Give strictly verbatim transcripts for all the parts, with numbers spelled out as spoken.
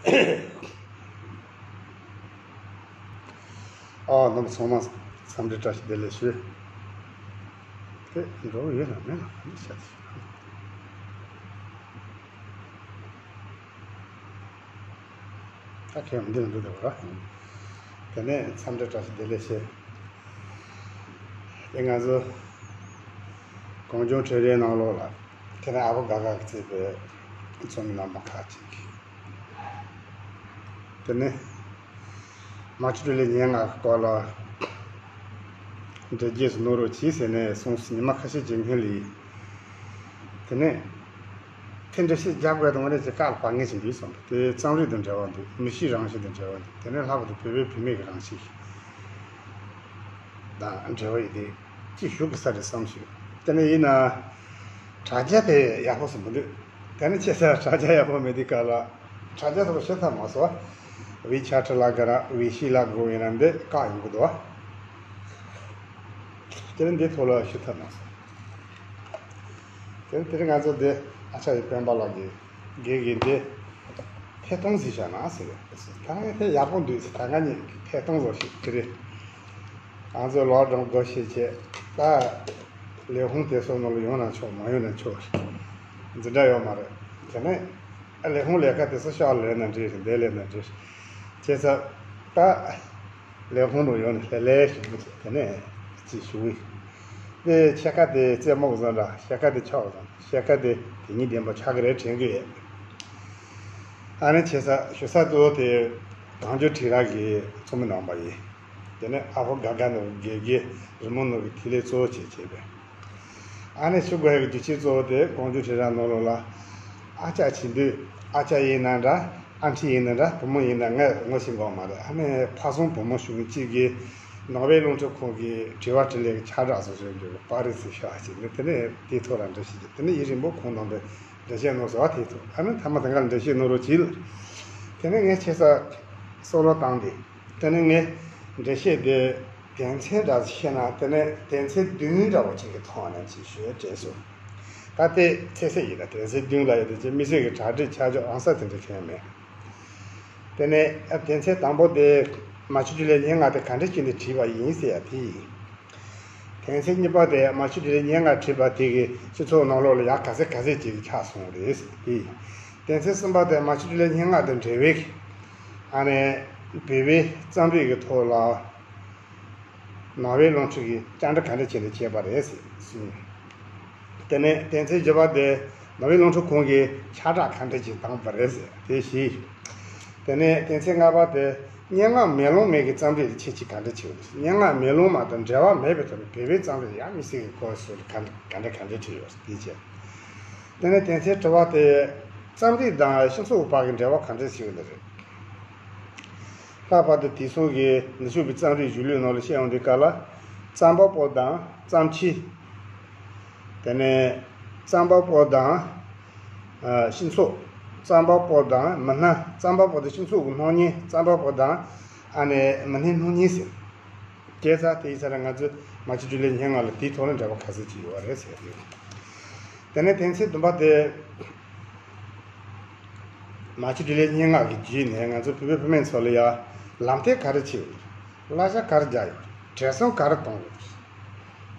ཨ་རྣམ་པ་ཚང་མ་འཚམས་འདྲི་བཀྲ་ཤིས་བདེ་ལེགས་ཞུ། དེ་འགྲོ་གི་ཡོད་ན་མེད་ན་ག་འདྲ་བྱ་ཞིག་ད་ཁྱེད་འདི་ལ་འགྲོ་དེ་བ། དེ་ནས་འཚམས་འདྲི་བཀྲ་ཤིས་བདེ་ལེགས་ཞུ། དེ་ང་ཚོ་གངས་ལྗོངས་ཁྲོད་རའི་ནང་ལོགས་ལ་དེ་ནས་ཨ་ཕོ་དགའ་དགའ་གིས་བརྩིས་པའི་ཚོགས་མི་རྣམ་པ་ཁག་ཅིག་དེ་ནས་མ་ཆུ་ཊི་ལའི་སྙན་ངག་གི་སྐོར་ལ་འགྲེལ་བརྗོད་ཞིག་གནང་རོགས་གྱིས་ཟེར་ནས་གསུངས་སོང་། ཉི་མ་ཁ་ཤས་ཀྱི་སྔོན་ལ་ཡིན། དེ་ནས་དེ་འགྲེལ་བཤད་རྒྱབ་དགོས་དང་རེད་ཅེས་བཀའ་ལ་བབས་ངེས་ཤིག་འདུག་བསམ་པ་དེ་རྩོམ་རིག་དང་འབྲེལ་བ་འདུག་མི་གཤིས་རང་བཞིན་དང་འབྲེལ་བ་འདུག་དེ་ནས་ལྷག་པར་དུ་བོད་པའི་བུད་མེད་ཀྱི་རང་གཤིས་དང་འབྲེལ་བ་ཡོད་དེ་ཅིག་ཞུ་དགོས་ས་རེད་བསམ་བྱུང་། དེ་ནས་ཡིན་ན་དྲ་རྒྱ་དེ་ཡག་པོ་ཞིག་མི་འདུག་དེ་ནས་ཁྱེད་ཚོ་དྲ་རྒྱ་ཡག་པོ་མེད་དུས་སྐབས་ལ་དྲ་རྒྱ་ཐོག་ཞུ་ཐབས་མ་སོང་། ཝེ་ཆེ་ཊི་ལ་དགོས་ན་ཝེ་ཤི་ལ་དགོས་ཡིན་ན་འདི་བཀག་ཡོང་གི་འདུག་དེ་ནས་འདི་ཐོག་ལ་ཞུ་ཐབས་མ་སོང་། དེ་དེ་རིང་ང་ཚོ་འདི་ཨ་ཅག་ཡི་སྤེན་པ་ལགས་ཀྱིས་དགེ་རྒན་འདི་ཐད་གཏོང་ཟིག་བྱས་ན་ཟེར་ཡོད། ད་ངས་དེ་ཡག་པོ་འདུག་ཟེར། ད་ང་གཉིས་ཐད་གཏོང་བཟོ་ཞིག་དེ་རེད། ང་ཚོ་ལོག་འགྲོ་དགོས་ཤེས་བྱས། ད་ལས་ཁུངས་དེ་ཚོ་ནང་ལ་ཡོང་ན་ཆོག་མ་ཡོང་ན་ཆོག་འཛིན་གྲྭ་ཡོད་མ་རེད། དེ་ནས་ཨ་ལས་ཁུངས་ལས་ཀ་དེ་ཚོ་ཤག་ལས་ན་འགྲིག་རེད། འདི་ལས་ན་འགྲིག་རེད། བྱས་ཙང་ད། ལས་ཁུངས་རུ་ཡོང་ནས་ལྷོད་ལྷོད་ཞིག་དེ་ནས་ཅིག་ཞུ་གི། དེ་ཕྱེད་ཀ་དེ་རྩེད་མོ་བཟོ་འདྲ། ཕྱེད་ཀ་དེ་ཆོག་བཟོ། ཕྱེད་ཀ་དེ་དེ་ཉིད་བདེན་པ་ཆགས་ཀྱི་རེད་དྲན་གྱི་ཡོད། ཨ་ནི་བྱས་ཙང་ཞུ་ས་གཙོ་བོ་དེ་གངས་ལྗོངས་ཁྲི་རབས་ཀྱི་ཚོགས་མི་རྣམ་པ་ཡིན། དེ་ནས་ཨ་ཕོ་དགའ་དགའ་ནོར་གྱི་དགེ་རྒན་རི་མོ་ནོར་གྱི་ཐིག་ལེ་གཙོ་བོ་བྱས་བྱས་པས། ཨ་ནི་ཞུ་དགོས་ཡག་གི་རྒྱུ་མཚན་གཙོ་བོ་དེ་གངས་ལྗོངས་ཁྲི་རབས་ནང་ལོགས་ལ་ཨ་ཅག་བྱེད་དུས་ཨ་ཅག་ཡིན་ན་འདྲ། ཨ་ཕྲི་ཡིན་ན་འདྲ། བུ་མོ་ཡིན་ན། ངས་ངོ་ཤེས་གོ་མ་རེད། ཨ་ནི་ཕ་བཟང་བུ་མོ་གཞོན་གཅིག་གིས་ནང་པའི་ལུང་ཁྲིད་ཁང་གི་དྲི་བ་དྲིས་ལན་གྱི་ཁྱབ་བསྒྲགས་སོགས་བྱས་འདུག་པ་རེད་ཟེར་ཤག་ཅིག་ནི་དེ་ནས་དེའི་ཐོག་ལ་འགྲེལ་བཤད་ཀྱི། དེ་ནས་ཡུན་རིང་པོ་ཁོང་དང་དེ་འགྲེལ་བཤད་གནང་ཟེར་བ་དེའི་ཐོག་ཨ་ནི་མཐའ་མ་དེ་འགའ་ལ་འགྲེལ་བཤད་གནང་རོགས་གྱིས། དེ་ནས་ངས་ཁྱེད་ཚོ་བསམ་བློ་བཏང་སྟེ། དེ་ནས་ངས་འགྲེལ་བཤད་དེ་དོན་ཚན་འདྲ་བཤད་ན། དེ་ནས་དོན་ཚན་བདུན་འདྲ་བོ་ཅིག་གི་ཐོག་ནས་ཅིག་ཞུ་དྲན་སོང་། ད་ལྟའི་ཚེ་ཚད་ཡིན་ན་དོན་ཚན་བདུན་ལ་ཡོད་དེ་ཅིག་དམིགས་བསལ་གྱི་གྲ་སྒྲིག་ཆ་འཇོག་ཨང་ས་དེ་འདྲ་གང་ཡང་མེད། དེ་ནས་དོན་ཚན་དང་པོ་དེ་མ་ཆུ་ཊི་ལའི་སྙན་ངག་དེ་ག་འདྲ་བྱས་ནས་བྲིས་པ་ཡིན་ཟེར་ཡ་དེ་ཡིན། དོན་ཚན་གཉིས་པ་དེ་མ་ཆུ་ཊི་ལའི་སྙན་ངག་བྲིས་པ་དེ་གིས་སྤྱི་ཚོགས་ནང་ལོགས་ལ་ཡག་ག་ཚད་ག་ཚད་ཅིག་ཆགས་སོང་རེད་ཟེར་དེ་ཡིན། དོན་ཚན་གསུམ་པ་དེ་མ་ཆུ་ཊི་ལའི་སྙན་ངག་དང་འབྲེལ་བའི་ཨ་ནི་བོད་པའི་རྩོམ་རིག་གི་ཐོག་ལ་ནང་པའི་ལུང་ཁྲིད་ཀྱིས་བཅར་འདྲི་ག་འདྲ་བྱས་ནས་བྱས་པ་རེད་ཟེར་གསུངས། དེ་ནས་དོན་ཚན་བརྒྱད་པ་དེ་ནང་པའི་ལུང་ཁྲིད་ཁང་གིས་ཁྱབ་བསྒྲགས་ག་འདྲ་ཅིག་བཏང་པ་རེད་ཟེར་དེ་བཞི། དེ་ནས་དོན་ཚན་ལྔ་པ་དེ་སྙན་ངག་མེ་ལོང་མའི་གི་རྩོམ་རིག་ལ་ཁྱེད་ཀྱིས་ག་འདྲ་བྱེད་ཀྱི་ཡོད། སྙན་ངག་མེ་ལོང་མ་དང་འབྲེལ་བ་མེད་པའི་ཐོག་ནས་བོད་པའི་རྩོམ་རིག་ཡང་དམིགས་བསལ་གྱི་སྐོར་སོགས་ལ་ག་འདྲ་ག་འདྲ་ག་འདྲ་བྲིས་ཡོད་དེ་བྱས། དེ་ནས་དོན་ཚན་དྲུག་པ་དེ་རྩོམ་རིག་དང་སྤྱི་ཚོགས་བར་གྱི་འབྲེལ་བ་ག་འདྲ་ཞིག་ཡོད་ནི་རེད། ལྷག་པར་དུ་དེང་སང་གི་ནུབ་ཕྱོགས་པའི་རྩོམ་རིག་གཞུང་ལུགས་ནང་ལ་བཤད་ཡོང་དུས་སྐབས་ལ་རྩོམ་པ་པོ་དང་རྩོམ་ཁྱི། དེ་ནས་རྩོམ་པ་པོ་དང་ཨ་སྤྱི་ཚོགས། རྩོམ་པ་པོ་དང་མི་སྣ། རྩོམ་པ་པོ་དང་སྤྱི་ཚོགས་ཀྱི་སྣང་བརྙན། རྩོམ་པ་པོ་དང་ཨ་ནི་མི་སྣའི་སྣང་བརྙན་ཟེར། དེ་ཚོ་དེ་ཡིན་ས་ར་ང་ཚོས་མ་ཆུ་ཊི་ལའི་སྙན་ངག་ལ་དེའི་ཐོག་ལ་འབྲེལ་བ་ག་ཚོད་ཅིག་ཡོད་རེད་ཟེར་ཡོད། དེ་ནས་དོན་ཚན་བདུན་པ་དེ། མ་ཆུ་ཊི་ལའི་སྙན་ངག་གི་བརྒྱུད་ནས་ང་ཚོ་བོད་པའི་བུད་མེད་ཚོ་ལ་ཡ་ལམ་སྟོན་ག་རེ་བྱས་ཡོད། གླ་ཆ་ག་རེ་རྒྱག་ཡོད། བགྲེས་སོང་ག་རེ་གཏོང་ཡོད།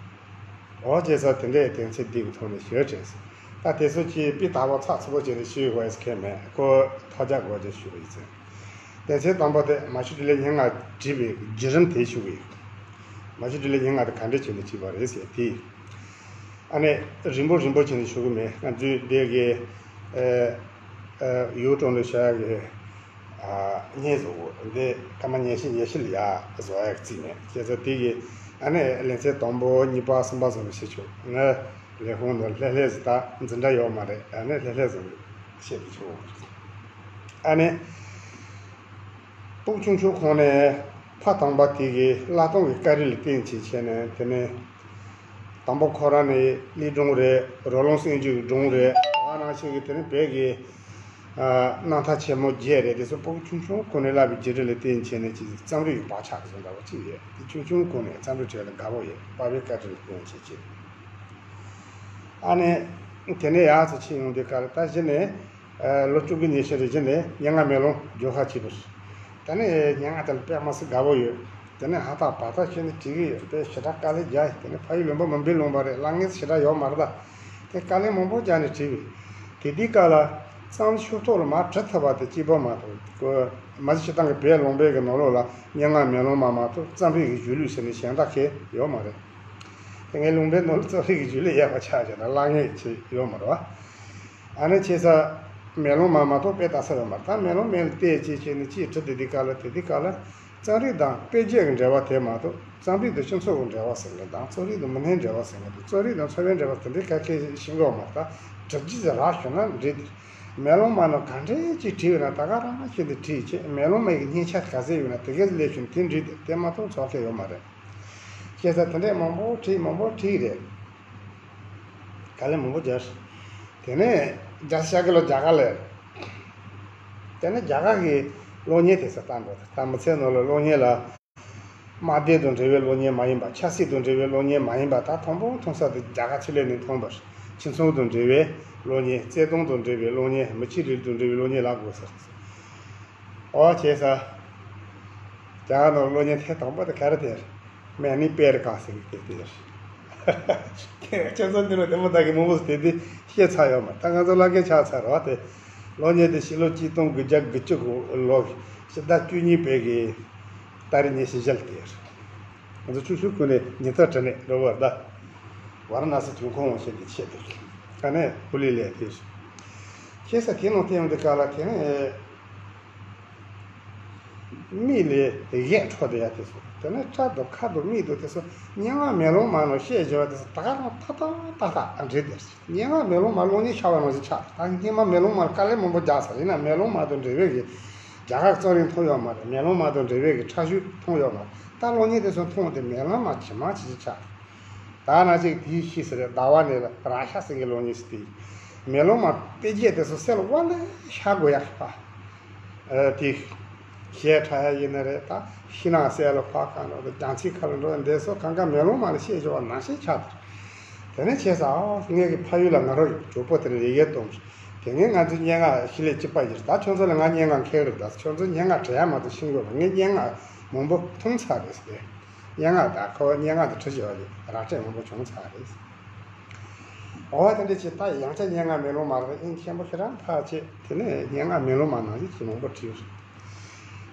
འོ་བྱས་ཙང་དེ་འདྲའི་དོན་ཚན་འདི་གི་ཐོག་ནས་ཞུ་དྲན་སོང་། ད་དེ་ཚོ་ཅིག་དཔེ་དག་པོ་ཚགས་ཚུད་པོ་བྱས་ནས་ཞུ་དགོས་ཟེར་མཁན་མེད། ཁོ་ཐོག་རྒྱག་དགོས་ཅེས་ཞུ་གི་ཡིན་ཟེར། དོན་ཚན་དང་པོ་དེ་མ་ཆུ་ཊི་ལའི་སྙན་ངག་བྲིས་པའི་བརྒྱུད་རིམ་དེ་ཞུ་གི་ཡོད། མ་ཆུ་ཊི་ལའི་སྙན་ངག་དེ་ག་འདྲ་བྱས་ནས་བྲིས་པ་རེད་ཟེར་དེ། ཨ་ནི་རིང་པོ་རིང་པོ་བྱས་ནས་ཞུ་གི་མེད། ང་ཚོའི་འདི་གི་ཨ་ཨ་ཡུལ་གྲོང་དུ་བྱ་ཡག་གི་ཨ་བརྙན་བཟོ་གོ་འདི་སྐར་མ་ཉི་ཤུ་ཉི་ཤུ་ལ་ཡ་བཟོ་ཡག་རྩིས་མེད། བྱས་ཙང་དེ་གི་ཨ་ནི་ལེ་ཚན་དང་པོ་གཉིས་པ་གསུམ་པ་བཟོ་ནས་བྱེད་ཆོག་ང་ལས་ཁུངས་ནང་ལྷོད་ལྷོད་ཟིག་ད་འཛིན་གྲྭ་ཡོད་མ་རེད། ཨ་ནི་ལྷོད་ལྷོད་བཟོ་ནས་བྱེད་མི་ཆོག་ཨ་ནི། སྤུ་གུ་ཆུང་ཆུང་གོང་ནས་ཕ་དམ་པ་དེ་གི་བླ་བྲང་གི་བཀའ་དྲིན་ལ་བརྟེན་བྱས་བྱས་ནས། དེ་ནས་དང་པོ་ཁོ་རང་ནི་གླིང་སྒྲུང་རེད། རོ་ལངས་སེང་ཆེན་གྱི་སྒྲུང་རེད། ད་ག་ནང་བཞིན་གྱི་དེ་ནི་བོད་ཀྱི་ཨ་རྣམ་ཐར་ཆེན་མོ་བརྒྱད་རེད། དེ་ཚོ་སྤུ་གུ་ཆུང་ཆུང་གོང་ནས་བསླབ་པའི་བརྒྱུད་རིམ་ལ་བརྟེན་བྱས་ནས་ཅིག་རྩོམ་རིག་གི་བག་ཆགས་ཀྱི་བཟོ་འདྲ་བོ་ཅིག་ཡོད། དེ་ཆུང་ཆུང་གོང་ནས་རྩོམ་རིག་ཁྲོད་ལ་དགའ་པོ་ཡོད། པ་ཕའི་བཀའ་དྲིན་ལ་བརྟེན་བྱས་བྱས། ཨ་ནི་དེ་ནས་ཡར་ཚུར་ཕྱིན་ཡོང་དུས་སྐབས་ལ་ད་གཞི་ནས། ལོ་བཅུ་དགུ་ཉི་ཤུ་རེ་བཞིན་ནས་སྙན་ངག་མེ་ལོང་བརྗོད་ཁ་བྱས་པ་རེད། དེ་ནས་སྙན་ངག་དེ་ལ་དཔེ་མི་སྲིད་དགའ་པོ་ཡོད། དེ་ནས་ཧ་ཐག་བ་ཐག་བྱས་ནས་བྲིས་ཀྱི་ཡོད། དཔེ་ཞེ་དྲག་དཀའ་ལས་རྒྱག་དེ་ནས་ཕ་ཡུལ་ལུང་པ་མུན་པའི་ལུང་པ་རེད། གློག་བརྙན་ཞེ་དྲག་ཡོད་མ་རེད་ད། དེ་དཀའ་ལས་མང་པོ་རྒྱག་ནས་བྲིས་པས། དེ་དུས་སྐབས་ལ་རྩོམ་ཤུགས་ཐོག་ལ་མར་བྲི་ཐུབ་པ་དེ་གཅིག་པོ་མ་གཏོགས། མ་གཞི་སྤྱིར་བཏང་གི་བོད་ལུང་པའི་གི་ནང་ལོགས་ལ་སྙན་ངག་མེ་ལོང་མ་མ་གཏོགས་རྩོམ་རིག་གི་གཞུང་ལུགས་ཟེར་ནས་གཞན་དག་གས་ཡོད་མ་རེད། དེ་ངའི་ལུང་པའི་ནང་ལ་རྩོམ་རིག་གི་གཞུང་ལུགས་ཡག་པ་ཆགས་བྱས་ན་གློག་བརྙན་ཅིག་ཡོད་མ་རེད་བ། ཨ་ནི་བྱས་ཙང་མེ་ལོང་མ་མ་གཏོགས་དཔེ་ལྟ་ས་ཡོད་མ་རེད། ད་མེ་ལོང་མེ་ལ་བལྟས་བྱས་བྱས་ནས་ཅིག་བྲིས་དེ་དུས་སྐབས་ལ་དེ་དུས་སྐབས་ལ། རྩོམ་རིག་དང་དཔེ་རྒྱན་གྱི་འབྲེལ་བ་དེ་མ་གཏོགས་རྩོམ་རིག་དང་སྤྱི་ཚོགས་ཀྱི་འབྲེལ་བ་ཟེར་མཁན་དང་རྩོམ་རིག་དང་མི་སྣའི་འབྲེལ་བ་ཟེར་མཁན་དང་རྩོམ་རིག་དང་འཚོ་བའི་འབྲེལ་བ་དེ་འདྲའི་ག་གེ་ཤེས་ཀྱི་ཡོད་མ་རེད། ད་གྲུབ་རྒྱུ་ཟེར་རག་བྱུང་ན་འགྲིག་དེ། མེ་ལོང་མ་ནང་ག་འདྲས་ཅིག་བྲིས་ཡོད་ན་ད་ག་རང་བཞིན་དུ་བྲིས་བྱས། མེ་ལོང་མ་ཡི་སྙན་ཆ་ག་ཚད་ཡོད་ན་དེ་གས་སླེབས་བྱུང་དེ་འགྲིག་དེ། དེ་མ་གཏོགས་ཚོགས་ཁེ་ཡོད་མ་རེད། བྱས་ཙང་དེ་འདྲས་མང་པོ་བྲིས་མང་པོ་བྲིས་རེད། དཀའ་ལས་མང་པོ་རྒྱག་དེ་ནས་རྒྱ་ཤ་གི་ལོ་རྒྱ་གར་ལ། དེ་ནས་རྒྱ་གར་གྱི་གློག་བརྙན་དེ་ཚོ་བལྟ་འགྲོ། ད་མི་ཚེ་ནང་ལ་གློག་བརྙན་ལ། དམག་སྡེ་དང་འབྲེལ་བའི་གློག་བརྙན་མ་ཡིན་པ། ཆབ་སྲིད་དང་འབྲེལ་བའི་གློག་བརྙན་མ་ཡིན་པ། ད་མཐོང་པོ་མཐོང་ས་དེ་རྒྱ་གར་ཕྱི་ལོགས་ནས་མཐོང་བ། ཁྱིམ་ཚང་དང་འབྲེལ་བའི་གློག་བརྙན། བརྩེ་དུང་དང་འབྲེལ་བའི་གློག་བརྙན། མི་ཆོས་རིག་དང་འབྲེལ་བའི་གློག་བརྙན་ལ་དགོས་ཟེར། ཨོ་བྱས་ཙང་། རྒྱ་གར་ནང་གློག་བརྙན་ཐེངས་དང་པོ་དེ་ག་རེ་དེ། མེ་ནི་པེར་ཀ་ཟེར་གི་དེ་དེ་རེད། ཁྱེད་ཚོ་འདི་ལ་དེ་མོ་ད་གི་མང་པོ་དེ་དེ་ཤེས་ཚར་ཡོད་མ། ད་ང་ཚོ་བླ་རྒན་ཆགས་ཚར་རོགས་དེ། གློག་བརྙན་དེ་ཕྱི་ལོ་གཅིག་སྟོང་དགུ་བརྒྱ་དགུ་བཅུ་གོ་ལོ་ཕྱི་ཟླ་བཅུ་གཉིས་པའི་གི་ཏ་རིག་ཉི་ཤུ་བཞི་ལ་དེ་རེད། ང་ཚོ་ཆུ་ཤུར་ཁུལ་ནས་ཉི་ཚེ་བྲིས་ནས་འགྲོ་བར་ད། ཝཱ་ར་ཎ་སི་ཐོན་ཁུངས་ཞེས་དེ་ཆེད་དུ། ད་ནས་ཧུ་ལི་ལས་དེ་རེད། ཁྱེད་ས་དེ་ནང་བལྟས་ཡོང་དུས་སྐབས་ལ་དེ་ནས། མིག་ལས་གཞས་འཕྲོ་བསྡད་ཡ་དེ་ཚོ། དེ་ནས་སྐྲ་དང་ཁ་དང་མིག་དང་དེ་ཚོ་སྙན་ངག་མེ་ལོང་མ་ནང་བཤད་བཞག་པ་དེ་ཚོ་ད་ག་རང་ཏག་ཏག་ཏག་ཏག་འགྲིག་བསྡད། སྙན་ངག་མེ་ལོང་མ་གློག་བརྙན་ཤར་བ་ནང་བཞིན་ཆགས། ད་སྔོན་མ་མེ་ལོང་མར་དཀའ་ལས་མང་པོ་རྒྱག་ས་ཡིན་ན་མེ་ལོང་མ་དང་འབྲེལ་བའི་གི་རྒྱ་གར་རྩོམ་རིག་མཐོང་ཡོད་མ་རེད། མེ་ལོང་མ་དང་འབྲེལ་བའི་གི་ཁྲ་ཤུལ་མཐོང་ཡོད་མ་རེད། ད་གློག་བརྙན་དེ་ཚོ་མཐོང་དེ་མེ་ལོང་མ་ཇི་མ་ཇི་བཞིན་ཆགས། ད་ན་ཅིག་དེའི་ཕྱིས་སུ་རེད། ཟླ་བ་ནས་ལ་ར་ཤ་ཟེར་གི་གློག་བརྙན་ཞིག་དེ། མེ་ལོང་མ་དཔེ་རྒྱན་དེ་ཚོ་གསལ་བ་ལས་ཤར་དགོས་ཡ་ཞིག་པ། ཨ་དེ། གཞས་འཁྲབ་ཡ་ཡིན་ན་རེད། ད་ཤིང་ནགས་གསེབ་ལ་ཕར་གང་འགྲོ། རྒྱ་མཚོའི་ཁ་ལ་འགྲོ། འདས་སོ་གང་ག་མེ་ལོང་མ་ལ་ཤེས་བྱ་བ་ནང་བཞིན་ཆགས་འདུག་དེ་ནས་བྱས་ཙང་ངེད་ཀྱི་ཕ་ཡུལ་ལ་ང་རང་གི་གྲོགས་པོ་དེ་ནས་ཡི་གེ་གཏོང་། དེ་ངས་ང་ཚོའི་སྙན་ངག་ཤེས་ལས་གཅིག་པ་ཡིན། ད་ཁྱོད་ཚོ་ལ་ང་སྙན་ངག་མཁས་རེད། ད་ཁྱོད་ཚོ་སྙན་ངག་བྲི་ཡ་མ་གཏོགས་ཤེས་དགོས་པ། ངས་སྙན་ངག་མང་པོ་མཐོང་ཚར་རེད་ཟེར། སྙན་ངག་དང་ཁོ་སྙན་ངག་དེ་བྲིས་བྱས་པ་ཡིན། རག་ཕྲད་མང་པོ་བྱུང་ཚར་རེད། འོ་དེ་འདྲ་བྱས་ད་ཡང་བསྐྱར་སྙན་ངག་མེ་ལོང་མ་རེད། དབྱིངས་ཆེན་པོ་ཞེ་དྲག་འཕར་བྱས། དེ་ནས་སྙན་ངག་མེ་ལོང་མ་ནང་བཞིན་གྱི་མང་པོ་བྲིས་ཡོད་རེད།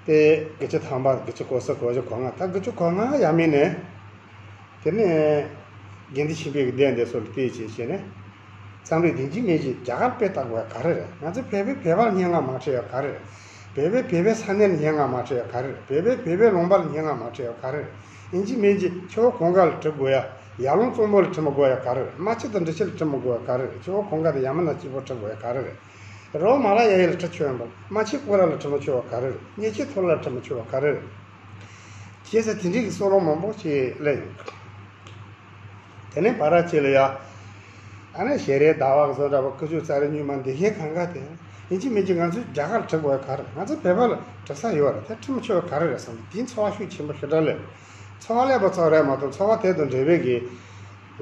དེ་དགུ་བཅུ་ཐམ་པ། དགུ་བཅུ་གོ་གསུམ། གོ་བཞི། གོ་ལྔ། ད་དགུ་བཅུ་གོ་ལྔ་ཡས་མས་ནས། དེ་ནས་དགེ་འདུན་ཆོས་འཕེལ་གྱི་སྡེ་འདི་ཚོ་ལ་བལྟས་བྱས་བྱས་ནས། རྩོམ་རིག་དེ་འཇིགས་མེད་ཀྱིས་རྒྱ་གར་དཔེ་ལྟ་དགོས་ཡ་ག་རེ་རེད། ང་ཚོ་བོད་པས་བོད་པར་སྙན་ངག་མ་བྲིས་ཡ་ག་རེ་རེད། བོད་པས་བོད་པའི་ས་གནས་ལ་སྙན་ངག་མ་བྲིས་ཡ་ག་རེ་རེད། བོད་པས་བོད་པའི་ལུང་པ་ལ་སྙན་ངག་མ་བྲིས་ཡ་ག་རེ་རེད། ཨིན་ཇི་མིན་ཇི་ཆུ་བོ་གངྒཱ་ལ་བྲི་དགོས་ཡ། ཡར་ཀླུང་གཙང་པོ་ལ་བྲི་མི་དགོས་ཡ་ག་རེ་རེད། རྨ་ཆུ་དང་འབྲི་ཆུ་ལ་བྲི་མི་དགོས་ཡ་ག་རེ་རེད། ཆུ་བོ་གངྒཱ་དང་ཡ་མུ་ན་གཅིག་པོ་བྲི་དགོས་ཡ་ག་རེ་རེད། རི་བོ་མ་ལ་ཡ་ཡི་ལ་བྲི་ཆོག་ཡོད་པ། རྨ་ཆུ་སྐོར་ར་ལ་བྲི་མི་ཆོག་པ་ག་རེ་རེད། གཉལ་ཆུ་ཐོག་ལ་བྲི་མི་ཆོག་པ་ག་རེ་རེད། བྱས་ཙང་དེ་འདྲའི་གི་སྲོལ་ལུགས་མང་པོ་ཞིག་སླེབས་ཡོད། དེ་ནས་བར་ཆད་ལ་ཡ། ཨ་ནི་ཞལ་རས་ཟླ་བ་གི་བཟོ་འདྲ་པོ། ཀུ་ཅུ་རྩ་རི་སྨྱུག་མ་འདི་ཤེས་གང་ག་དེ། ཡིན་གཅིག་མིན་གཅིག་ང་ཚོས་རྒྱ་གར་བྲི་དགོས་ག་རེ། ང་ཚོ་བོད་པ་ལ་བྲི་ས་ཡོད་རེད། དེ་བྲི་མི་ཆོག་ག་རེ་རེད་བསམ། དེའི་ཚོར་བ་ཤུགས་ཆེན་པོ་ཞེ་དྲག་སླེབས། ཚོར་བ་སླེབས་པ་ཙམ་རེད་མ་གཏོགས་ཚོར་བ་དེ་དང་འབྲེལ་བའི་གི་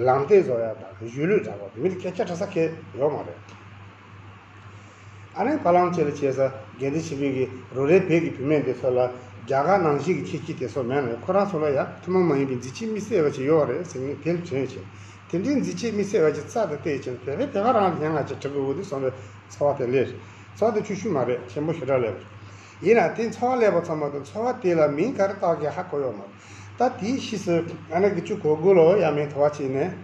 ལམ་སྟོན་བཟོ་ཡ་དང་གཞུང་ལུགས་འདྲ་པོ་མི་ལ་སྐད་ཆ་འདྲ་ས་གང་ཡོད་མ་རེད། ཨ་ནི་བར་ལམ་ཅིག་ལ་བྱས་ཙང་དགེ་འདུན་ཆོས་འཕེལ་གྱིས་རང་རེའི་བོད་ཀྱི་བུད་མེད་འདི་ཚོ་ལ་རྒྱ་གར་ནང་བཞིན་གྱི་ཁྱད་ཆོས་དེ་ཚོ་མེད་ན་ཡང་ཁོ་རང་ཚོ་ལ་ཡང་ཐུན་མོང་མ་ཡིན་པའི་མཛེས་ཆས་དམིགས་བསལ་བ་ཅིག་ཡོད་རེད་ཟེར་ངས་དེ་ལ་དྲན་བྱས། དེ་འདྲའི་མཛེས་ཆས་དམིགས་བསལ་བ་ཅིག་རྩལ་དུ་བཏོན་བྱས་བོད་པས་བོད་པ་རང་ལ་སྙན་ངག་ཅིག་བྲི་དགོས་འདུག་བསམ་པའི་ཚོར་བ་དེ་སླེབས། ཚོར་བ་དེ་ཆུང་ཆུང་མ་རེད། ཆེན་པོ་ཞེ་དྲག་སླེབས། ཡིན་ན་དེ་ཚོར་བ་སླེབས་པ་ཙམ་མ་གཏོགས་ཚོར་བ་དེ་ལ་མིང་ག་རེ་བཏགས་ཀྱང་ཧ་གོ་ཡོད་མ་རེད། ད་དེའི་ཕྱིས་སུ་ཨ་ནི་དགུ་བཅུ་གོ་དགུ་ལོ་ཡས་མས་ཐོག་ཅིག་ནས།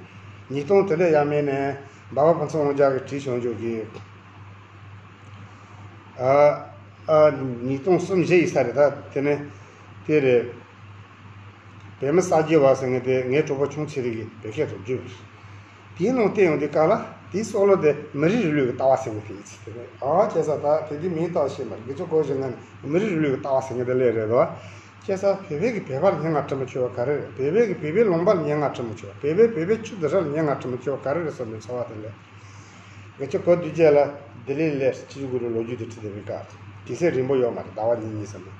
ཉིས་སྟོང་དེ་འདྲ་ཡས་མས་ནས་འབའ་པ་ཕུན་ཚོགས་དབང་རྒྱལ་གྱིས་བྲིས་བྱུང་བྱུང་གི། ཨ་ཨ་ཉིས་སྟོང་གསུམ་བཞི་ཡིན་ས་རེད། ད་དེ་ནས་དེ་རེད། བོད་མི་གསར་བརྗེ་བ་ཟེར་མཁན་དེ་ངའི་གྲོགས་པོ་ཆུང་ཚེ་རིང་གིས་བོད་སྐད་ཐོག་བསྒྱུར། དེའི་ནང་བལྟས་ཡོང་དུས་སྐབས་ལ་དེའི་སྲོལ་ལུགས་དེ་མི་རིགས་རིང་ལུགས་ཀྱི་ལྟ་བ་ཟེར་མཁན་དེ་ཡིན་ཚུལ་དེ་རེད། ཨ་བྱས་ཙང་ད་དེ་དུས་མིང་བཏགས་ཤེས་མ་རེད། དགུ་བཅུ་གོ་བཞི་ལྔ་ནས་མི་རིགས་རིང་ལུགས་ཀྱི་ལྟ་བ་ཟེར་མཁན་དེ་སླེབས་རེད་དོ། བྱས་ཙང་བོད་པས་ཀྱི་བོད་པར་སྙན་ངག་བྲི་མི་ཆོག་པ་ག་རེ་རེད། བོད་པས་ཀྱི་བོད་པའི་ལུང་པར་སྙན་ངག་བྲི་མི་ཆོག་པ། བོད་པས་བོད་པའི་ཆུ་དང་རི་ལ་སྙན་ངག་བྲི་མི་ཆོག་པ་ག་རེ་རེད་བསམ་པའི་ཚོར་བ་དེ་སླེབས། དགུ་བཅུ་གོ་བདུན་ལ་ལྡི་ལི་ལ་སླེབས། ཆིག་སྟོང་དགུ་བརྒྱ་ལོ་རྒྱུས་དེ་བྲིས་བསྡད་པའི་སྐབས་དུས་ཚོད་རིང་པོ་ཡོད་མ་རེད། ཟླ་བ་གཉིས་གཉིས་ཙམ་རེད།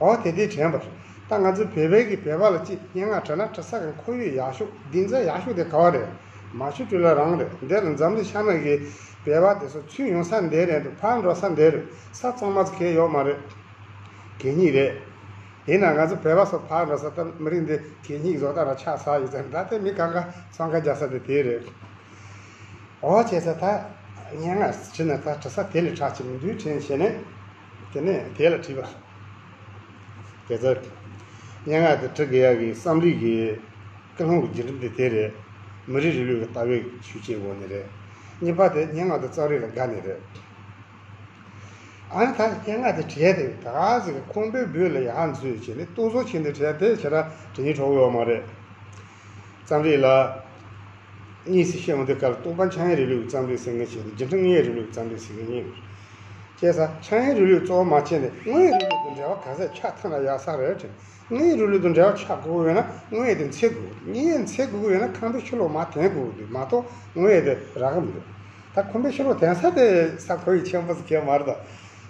འོ་དེ་དུས་དྲན་པ་རེད། ད་ང་ཚོ་བོད་པའི་གི་བོད་པ་ལ་ཅིག་སྙན་ངག་བྲིས་ན་བྲི་ས་གི་ཁོར་ཡུག་ཡག་ཤོས་གདེང་ཚོད་ཡག་ཤོས་དེ་ག་བ་རེད། མ་ཤོ་ཅུ་ལ་རང་རེད། འདི་ལ་འཛམ་གླིང་ཤར་ནུབ་ཀྱི་ བོད་པ་དེ་ཚོ་ཚུར་ཡོང་ས་འདི་རེད་འདུག་ཕར་འགྲོ་ས་འདི་རེད། ས་གཙང་མ་ཚོ་གས་ཡོད་མ་རེད། གད་སྙིགས་རེད། དེས་ན་ང་ཚོ་བོད་པ་ཚོ་ཕར་འགྲོ་ས་ད་མི་རིགས་འདི་གད་སྙིགས་བཟོ་ལྟ་ར་ཆགས་ཚར་ཡོད་ཙང་ད་ལྟ་མི་གང་ག་འཚང་ཁ་རྒྱག་ས་དེ་དེ་རེད། འོ་བྱས་ཙང་ད་སྙན་ངག་བྲིས་ན་ད་བྲི་ས་དེ་ལས་དྲག་ཅིག་མི་འདུག་དྲན་བྱས་ནས་དེ་ནས་དེ་ལ་བྲིས་པ། དེ་ཚོ་སྙན་ངག་དེ་འབྲི་དགོས་ཡག་གི་བསམ་བློའི་གི་ཀུན་སློང་གི་བརྒྱུད་རིམ་དེ་དེ་རེད། མི་རིགས་རིང་ལུགས་ཀྱི་ལྟ་བའི་ཤུགས་རྐྱེན་འོག་ནས་རེད། གཉིས་པ་དེ་སྙན་ངག་དེ་རྩོམ་རིག་ལ་དགའ་ནས་རེད། ཨ་ནི་ད་སྙན་ངག་དེ་བྲིས་ཏེ་ད་ག་ཟིག་གི་ཁང་པའི་སྦུག་ལ་ཡར་འཛུལ་བྱས་ནས་ཏོག་ཙམ་ཕྱིན་ཏེ་བྲིས་ཏེ་ཁྱེད་རང་དྲི་ཉན་གྲོགས་ཡོད་མ་རེད། རྩོམ་རིག་ལ་གཉིས་སུ་ཤེས་འོང་དུས་སྐབས་རྟོགས་པ་འཆར་ཡན་རིང་ལུགས་ཀྱི་རྩོམ་རིག་ཟེར་མཁན་ཞིག་འདུག་རྒྱུ་མཚན་དངོས་ཡོད་རིང་ལུགས་ཀྱི་རྩོམ་རིག་ཟེར་མཁན་གཉིས་ཡོད། བྱས་ཙང་འཆར་ཡན་རིང་ལུགས་གཙོ་བོ་མ་བྱས་ནས་དངོས་ཡོད་རིང་ལུགས་དང་འབྲེལ་བ་ག་ཚད་ཆགས་ཐུབ་ན་ཡག་ས་རེད་དྲན། དངོས་ཡོད་རིང་ལུགས་དང་འབྲེལ་བ་ཆགས་དགོས་ཡོད་ན་དངོས་ཡོད་དེ་འཚོལ་དགོས། དངོས་ཡོད་འཚོལ་དགོས་ཡོད་ན་ཁང་པའི་ཕྱི་ལོགས་མར་འཐོན་དགོས་འདུག་མ་གཏོགས་དངོས་ཡོད་དེ་རག་གི་མི་འདུག་ད་ཁང་པའི་ཕྱི་ལོགས་འཐོན་ས་དེ་ས་ཁོར་ཡུག་ཆེན་པོ་ཟིག་གས་མ་རེད་ད།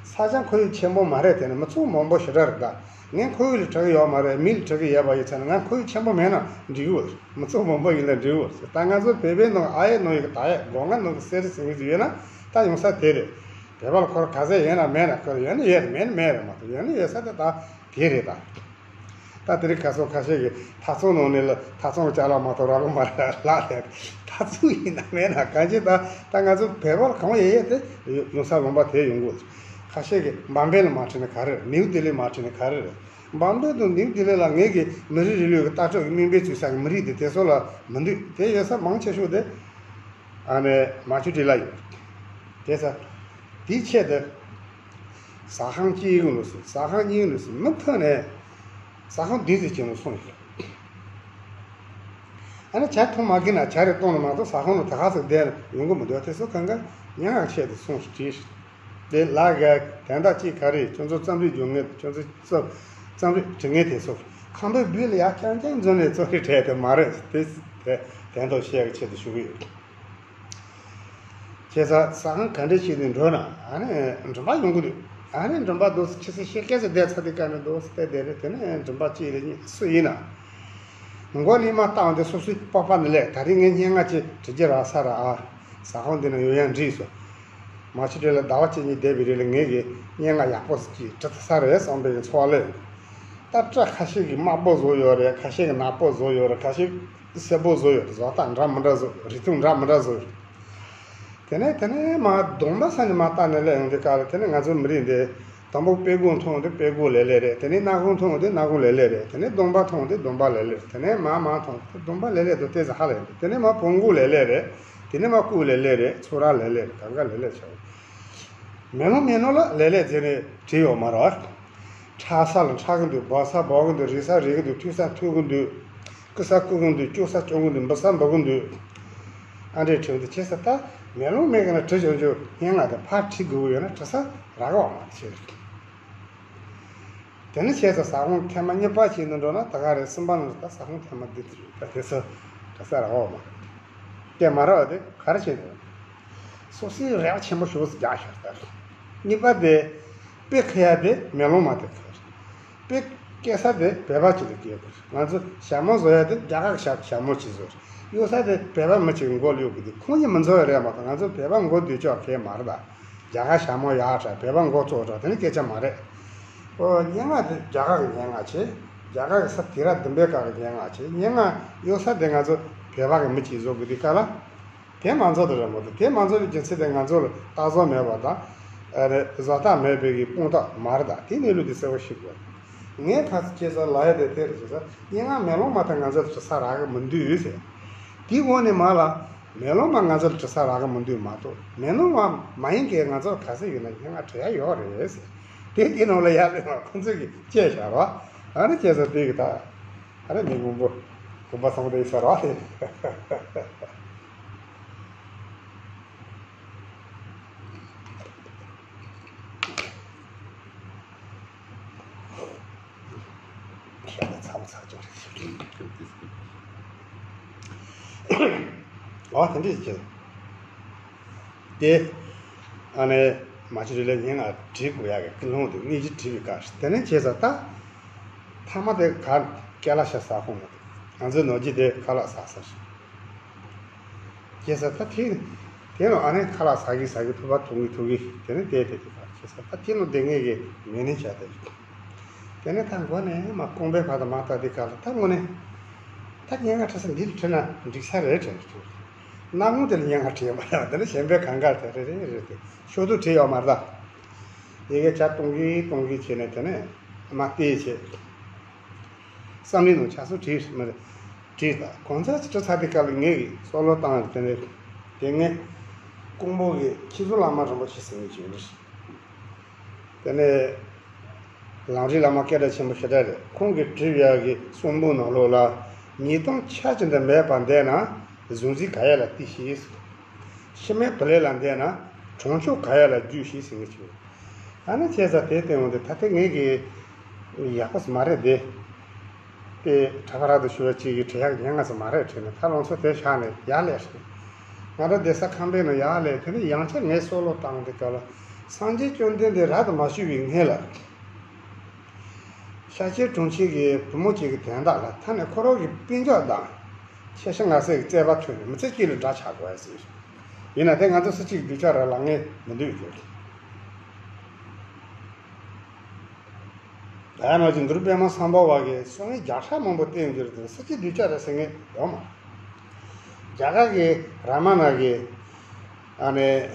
ས་ཆ་ཁོར་ཡུག་ཆེན་པོ་མ་རེད་དེ་ནི་མི་ཚོགས་མང་པོ་ཞེ་དྲག་རེད་ད། ངས་ཁོར་ཡུག་ལ་དྲི་གི་ཡོད་མ་རེད། མི་ལ་དྲི་གི་ཡོད་པ་ཡིན་ཚེ་ན་ང་ཁོར་ཡུག་ཆེན་པོ་མེད་ན་འགྲིག་གི་ཡོད་རེད། མི་ཚོགས་མང་པོ་ཡིན་ན་འགྲིག་གི་ཡོད་རེད། ད་ང་ཚོ་བོད་པའི་ནང་ཨ་ཡེ་ནང་ཡོད་གི་ད་ཡེ་སྒོ་ང་ནང་གི་གསེར་རི་ཟེར་མཁན་ཅིག་ཡོད་ན་ད་ཡོང་ས་དེ་རེད། བོད་པ་ལ་ཁོར་ག་ཚད་ཡོད་ན་མེད་ན་ཁོར་ཡོད་ན་ཡོད་རེད། མེད་ན་མེད་རེད། མ་གཏོགས་ཡོད་ན་ཡོད་ས་དེ་ད་དེ་རེད་ད། ད་དེ་རིང་ཁ་སང་ཁ་ཤས་ཀྱིས་ཐག་ཚོང་ནང་ནས་ལ་ཐག་ཚོང་ཅ་ལག་མ་གཏོགས་རག་གི་མ་རེད་ལབ་ལས། ཐག་ཚོང་ཡིན་ན་མེད་ན་གང་ཅི་ད་ད་ང་ཚོ་བོད་པ་ལ་གང་ཡོད་ཡོད་དེ་ཡོང་ས་ལུང་པ་དེ་ཡོང་དགོས། ཁ་ཤས་ཀྱིས་འབའ་འབེན་ལ་མ་ཁྲིད་ན་ག་རེ་རེད། ནིའུ་ལྡི་ལི་མ་ཁྲིད་ན་ག་རེ་རེད། འབའ་འབེན་དང་ནིའུ་ལྡི་ལི་ལ་ངེད་ཀྱི་མི་རིགས་རིང་ལུགས་ཀྱི་ལྟ་གྲུབ་ཀྱི་དམིགས་འབེན་བཙུགས་ས་ཀྱི་མི་རིགས་དེ་དེ་ཚོ་ལ་མི་འདུག་དེ་ཡོད་ས་མང་ཆེ་ཤོས་དེ་ཨ་ནི་མ་ཆུ་ཊི་ལ་ཡོད། དེ་ས་དེའི་ཆེད་དུ། ཟ་ཁང་གཅིག་ཡིན་ལོ་སོང་། ཟ་ཁང་གཉིས་ལོ་སོང་། མུ་མཐུད་ནས་ཟ་ཁང་བདུན་ཙམ་ཅིག་ལ་སོང་ཡོད། ཨ་ནི་ཇ་འཐུང་མ་གི་ན་ཇ་རེ་བཏུང་ན་མ་གཏོགས་ཟ་ཁང་ལ་ད་ག་ཟེ་བསྡད་ཡོང་གི་མི་འདུག་དེ་ཚོ་གང་ག་ཉན་ཡག་ཆེད་དུ་སོང་ཞིག་བྲིས་ཤིག་དེ་ལ་ག་དན་རྟགས་གཅིག་ག་རེ་ཁྱོད་ཚོ་རྩོམ་རིག་སྦྱོང་མཁན། ཁྱོད་ཚོ་རྩོམ་རྩོམ་རིག་འབྲི་མཁན་དེ་ཚོ་ཁང་པའི་སྦུག་ལ་ཡར་རྐྱང་རྐྱང་འཛུལ་ནས་རྩོམ་རིག་བྲིས་དེ་མ་རེད། དེ་དེ་དན་རྟགས་བཤད་ཀྱི་ཆེད་དུ་ཞུ་གི་ཡོད། བྱས་ཙང་ཟ་ཁང་ག་འདྲ་ཞིག་ནས་འགྲོ་ན་ཨ་ནི་མགྲོན་པོ་ཡོང་གི་འདུག་ཨ་ནི་མགྲོན་པོ་འདུག་ཕྱི་སེ་ཤེས་སྐད་ཟེར་བསྡད་ཚར་དུས་ག་ནས་འདུག་ཟེར་བསྡད་རེད། དེ་ནས་མགྲོན་པོ་གཅིག་རེ་གཉིས་སུ་ཡིན་ན། མགོ་ལི་མ་བཏང་དེ་སོ་སོའི་པགས་པ་ནས་སླེབས། ད་རིང་ངས་སྙན་ངག་ཅིག་འབྲི་རྒྱུ་རག་ས་ར་ཨ། ཟ་ཁང་འདི་ན་ཡོད་ཡང་འགྲིག་སོང་། མ་ཆུ་ཊི་ལ་ཟླ་བ་གཅིག་གཉིས་བསྡད་པའི་རིང་ལ་ངས་ཀྱི་སྙན་ངག་ཡག་པོ་ཞིག་འབྲི་ཐུབ་ས་རེད་བསམ་པའི་ཚོར་བ་སླེབས། ད་སྐྲ་ཁ་ཤས་ཀྱིས་དམར་པོ་བཟོས་ཡོད་རེད། ཁ་ཤས་ཀྱིས་ནག་པོ་བཟོས་ཡོད་རེད། ཁ་ཤས་སེར་པོ་བཟོས་ཡོད་རེད། བཟོ་ལྟ་འདྲ་མི་འདྲ་བཟོས། རིགས་མཐུན་འདྲ་མི་འདྲ་བཟོས་ཡོད་རེད། དེ་ནས་དེ་ནས་མར་གདོང་པ་ས་ནས་མར་བལྟས་ནས་སླེབས་ཡོང་དུས་སྐབས་ལ་དེ་ནས་ང་ཚོ་མི་རིགས་འདི་དང་པོ་དཔེ་མགོ་མཐོང་དུས་དཔེ་མགོ་ལེབ་ལེབ་རེད། དེ་ནས་སྣ་ཁུང་མཐོང་དུས་སྣ་ཁུང་ལེབ་ལེབ་རེད། དེ་ནས་གདོང་པ་མཐོང་དུས་གདོང་པ་ལེབ་ལེབ་རེད། དེ་ནས་མར་མར་མཐོང་དུས་གདོང་པ་ལེབ་ལེབ་འདུག་ལྟས་ས་ཧ་ལས་རེད། དེ་ནས་མར་བོང་གུ་ལེབ་ལེབ་རེད། དེ་ནས་མར་སྐུ་ལེབ་ལེབ་རེད། ཚུར་ར་ལེབ་ལེབ་རེད། གང་ག་ལེབ་ལེབ་བྱས། མེ་ལོང་མེ་ལོང་ལ་ལེབ་ལེབ་བྱས་ནས་བྲིས་ཡོད་མ་རེད། འཁྲབ་ས་ལ་འཁྲབ་གི་འདུག་འབོད་ས་འབོད་གི་འདུག་རིལ་ས་རིལ་གི་འདུག་འཐུ་ས་འཐུ་གི་འདུག་རྐུ་ས་རྐུ་གི་འདུག་སྐྱོབ་ས་སྐྱོབ་གི་འདུག་འབུད་ས་འབུད་གི་འདུག་ཨ་འདྲས་བྲིས་འདུག་བྱས་ཙང་ད་མེ་ལོང་མེད་གི་ན་བྲིས་ཆོག་ཆོག་སྙན་ངག་དེ་ཕར་བྲིས་དགོས་ཀྱི་ཡོད་ན་བྲི་ས་རག་གི་ཡོད་མ་རེད། དེ་ནས་བྱས་ཙང་ཟ་ཁང་ཐེངས་མ་གཉིས་པ་ཞིག་ནས་འགྲོ་ན་ད་ག་རེད། གསུམ་པ་ནས་ད་ཟ་ཁང་ཐེངས་མ་འདི་ད་དེ་ཚོ་བྲི་ས་རག་གི་ཡོད་མ་རེད། དེ་མ་རག་པ་དེ་ག་རེ་བྱས་འདུག་སོ་སོའི་རེ་བ་ཆེན་པོ་ཞེ་པོ་ཞིག་རྒྱག་ཤར་ལྟར། གཉིས་པ་དེ་དཔེ་ཁ་ཡ་དེ་མེ་ལོང་མ་དེ་ཁར། དཔེ་སྐྱེལ་ས་དེ་བོད་པ་ཅིག་ལ་སྐྱེལ་དགོས། ང་ཚོ་ཞྭ་མོ་བཟོ་ཡ་དེ་རྒྱ་གར་ཞྭ་ཞྭ་མོ་ཅིག་བཟོ། གཡུག་ས་དེ་བོད་པ་མི་ཅིག་མགོ་གཡུག་དགོས་དེ་ཁོང་གཉིས་མི་འཛོམས་པ་རེད་མ་གཏོགས་ང་ཚོ་བོད་པ་མགོ་སྡུད་ཆོག་གི་མ་རེད་ད། རྒྱ་གར་ཞྭ་མོ་ཡག་དྲགས་བོད་པ་མགོ་བཙོག་དྲགས་དེ་ནི་སྐད་ཆ་མ་རེད། ཨོ་སྙན་ངག་དེ་རྒྱ་གར་གི་སྙན་ངག་བྱས། རྒྱ་གར་གི་ས་དེ་ར་བདུན་པའི་སྐབས་ཀྱི་སྙན་ངག་བྱས། སྙན་ངག་གཡུག་ས་དེ་ང་ཚོ་བོད་པ་གི་མི་ཅིག་བཟོ་དགོས་དེ་ག་ལ། དེ་མ་འཛོམས་དེ་རེད་མ་གཏོགས་དེ་མ་འཛོམས་པའི་རྒྱུ་མཚན་དེ་ང་ཚོ་ལ་ལྟ་བཟོ་མེད་པ་དང་། ཨ་རེ་བཟོ་ལྟ་མེད་པའི་གི་དཔང་རྟགས་མ་རེད་ད། དེ་གནས་ལུགས་དེ་གསལ་པོ་ཤེས་དགོས། ངས་ཁ་ཚིག་བྱས་ཙང་ལབ་ཡ་དེ་དེ་རེད་བྱས་ཙང་སྙན་ངག་མེ་ལོང་མ་དང་ང་ཚོ་ལ་བྲི་ས་རག་གི་མི་འདུག་ཟེར། དེའི་འོག་ནས་མར་ལ་མེ་ལོང་མ་ང་ཚོ་ལ་བྲི་ས་རག་གི་མི་འདུག་མ་གཏོགས་མེ་ལོང་མ་མ་ཡིན་མཁན་ང་ཚོ་ག་ཚོད་ཡོད་ན་སྙན་ངག་བྲི་ཡ་ཡོད་རེད་ཟེར། དེ་དེ་ནང་ལ་ཡར་སླེབས་པ་ཁོང་ཚོས་ཀྱིས་བཅད་བཞག་རོགས། ཨ་ནི་བྱས་ཙང་དེ་གི་ད། ཨ་རེ་མི་མང་པོ་གོམ་པ་སངས་ཏེ་ཟེར་བ་རེད། ཤ་ཚ་མོ་ཚ་ཅོག་རེད། ཨ་དེ་འདྲ་ཞིག་བྱས། དེ། ཨ་ནི། མ་གཞི་རི་ལས་སྙན་ངག་བྲིས་དགོས་ཡག་གི་ཀུན་སློང་དེ་དངོས་གཞི་བྲིས་པའི་སྐབས་སུ་དེ་ནས་བྱས་ཙང་ད། ཐ་མ་དེ་ག་ཀེ་ལ་ཤ་ཟ་ཁོང་མ་དེ། ང་ཚོའི་ནོར་གྱི་དེ་ཁ་ལག་ཟ་ས་ཞིག་བྱས་ཙང་ད་དེ། དེ་ནང་ཨ་ནི་ཁ་ལག་ཟ་གི་ཟ་གི་ཕུད་པ་འཐུང་གི་འཐུང་གི་དེ་ནས་བསྡད་དེ་དེ་ག་བྱས་ས་ད་དེ་ནང་བསྡད་མཁན་གྱི་ངེས་ནས་བྱས་ཏེ། དེ་ནས་ད་མགོ་ནས་མ་རྐང་པའི་བར་དུ་མ་ལྟ་དེ་ག་ལ་ད་དངོས་གནས་ད་སྙན་ངག་བྲིས་ས་འདི་ལ་བྲིས་ན་འགྲིག་ས་རེད་དྲན་གྱི་འདུག་གནའ་སྔོན་དེ་ལ་སྙན་ངག་བྲིས་ཡོད་མ་རེད། དེ་ནས་གཞན་པའི་གང་ག་དེ་རེ་རེ་རེ་དེ་ཤོག་དྲུག་བྲིས་ཡོད་མ་རེད་ད། ཡི་གེ་བརྒྱ་སྟོང་གི་སྟོང་གི་བྱས་ནས་དེ་ནས་མ་བལྟས་བྱས། བསམ་བློའི་ནང་ཆ་སོགས་བྲིས་མ་རེད། བྲིས་ད་གང་ཚ་ཅི་ཚ་དེ་ག་ལ་ངས་ཀྱི་སོ་ལོ་བཏང་དེ་ནས་དེ་ངས་ཀོང་པོ་གི་ཁྱི་ཟོ་བླ་མ་རིན་པོ་ཆེ་ཟེར་མཁན་ཅིག་ཡོད་རེད། དེ་ནས་ལམ་རིམ་བླ་མ་སྐད་གྲགས་ཆེན་པོ་ཞེ་དྲག་རེད། ཁོང་གིས་བྲིས་ཡག་གི་གསུང་འབུམ་ནང་ལོགས་ལ་ཉིས་སྟོང་ཆ་ཅན་དུ་མེད་པར་འདས་ན་གཟུགས་འཛིན་ག་ཡ་ལ་བལྟས་ཤིག་ཕྱི་མའི་བུ་ལས་ལ་འདས་ན་གྲོང་ཆོག་ག་ཡ་ལ་རྒྱུས་ཤིག་ཟེར་མཁན་ཅིག་ཡོད། ཨ་ནི་བྱས་ཙང་དེ་སྟེང་འོང་དེ་ད་ལྟ་ངས་ཀྱི་ཡག་པོ་མ་རེད་དེ། དེ་གྲྭ་པ་རབ་ཏུ་ཞུ་བ་གཅིག་གིས་བྲིས་ཡག་ཉན་ང་ཚོ་མ་རེད་བྲིས་ནས་ད་ལོ་ཚོ་དེ་བཞག་ནས་ཡར་ལས་སོང་། ང་རང་བསྡད་ས་ཁང་པའི་ནང་ཡར་ལས་དེ་ནས་ཡང་བསྐྱར་ངས་སོ་ལོ་བཏང་དེ་ག་ལ་སངས་རྒྱས་བཅོམ་ལྡན་འདས་རབ་ཏུ་མ་བྱུང་བའི་སྔོན་ལ། ཤཱཀྱའི་གྲོང་ཁྱེར་གྱི་བུ་མོ་གཅིག་གི་དོན་དག་ལ་ད་ནི་ཁོ་རང་གི་སྤུན་ཀྱག་དང་ཆེ་ཤ་ང་ཟེར་གྱི་བརྩེ་བ་མཐུན་ནས་མི་ཚེ་གཅིག་ལ་དགྲ་ཆགས་དགོས་ཟེར། ཡིན་ན་དེ་ང་ཚོ་སུ་གཅིག་སྡུག་ཅག་རེད་ལབ་ངེས་མི་འདུག་ཟེར། ད་ནང་བཞིན་འདུར་པད་མ་སམ་བྷ་ཝ་གིས་གསུང་བའི་བརྒྱ་ཕྲག་མང་པོ་བསྟན་གྱི་རེད་དེ་སུ་གཅིག་སྡུག་ཅག་རེད་ཟེར་ངེས་ཡོད་མ་རེད། རྒྱ་གར་གྱི་ར་མ་ན་གི་ཨ་ནི།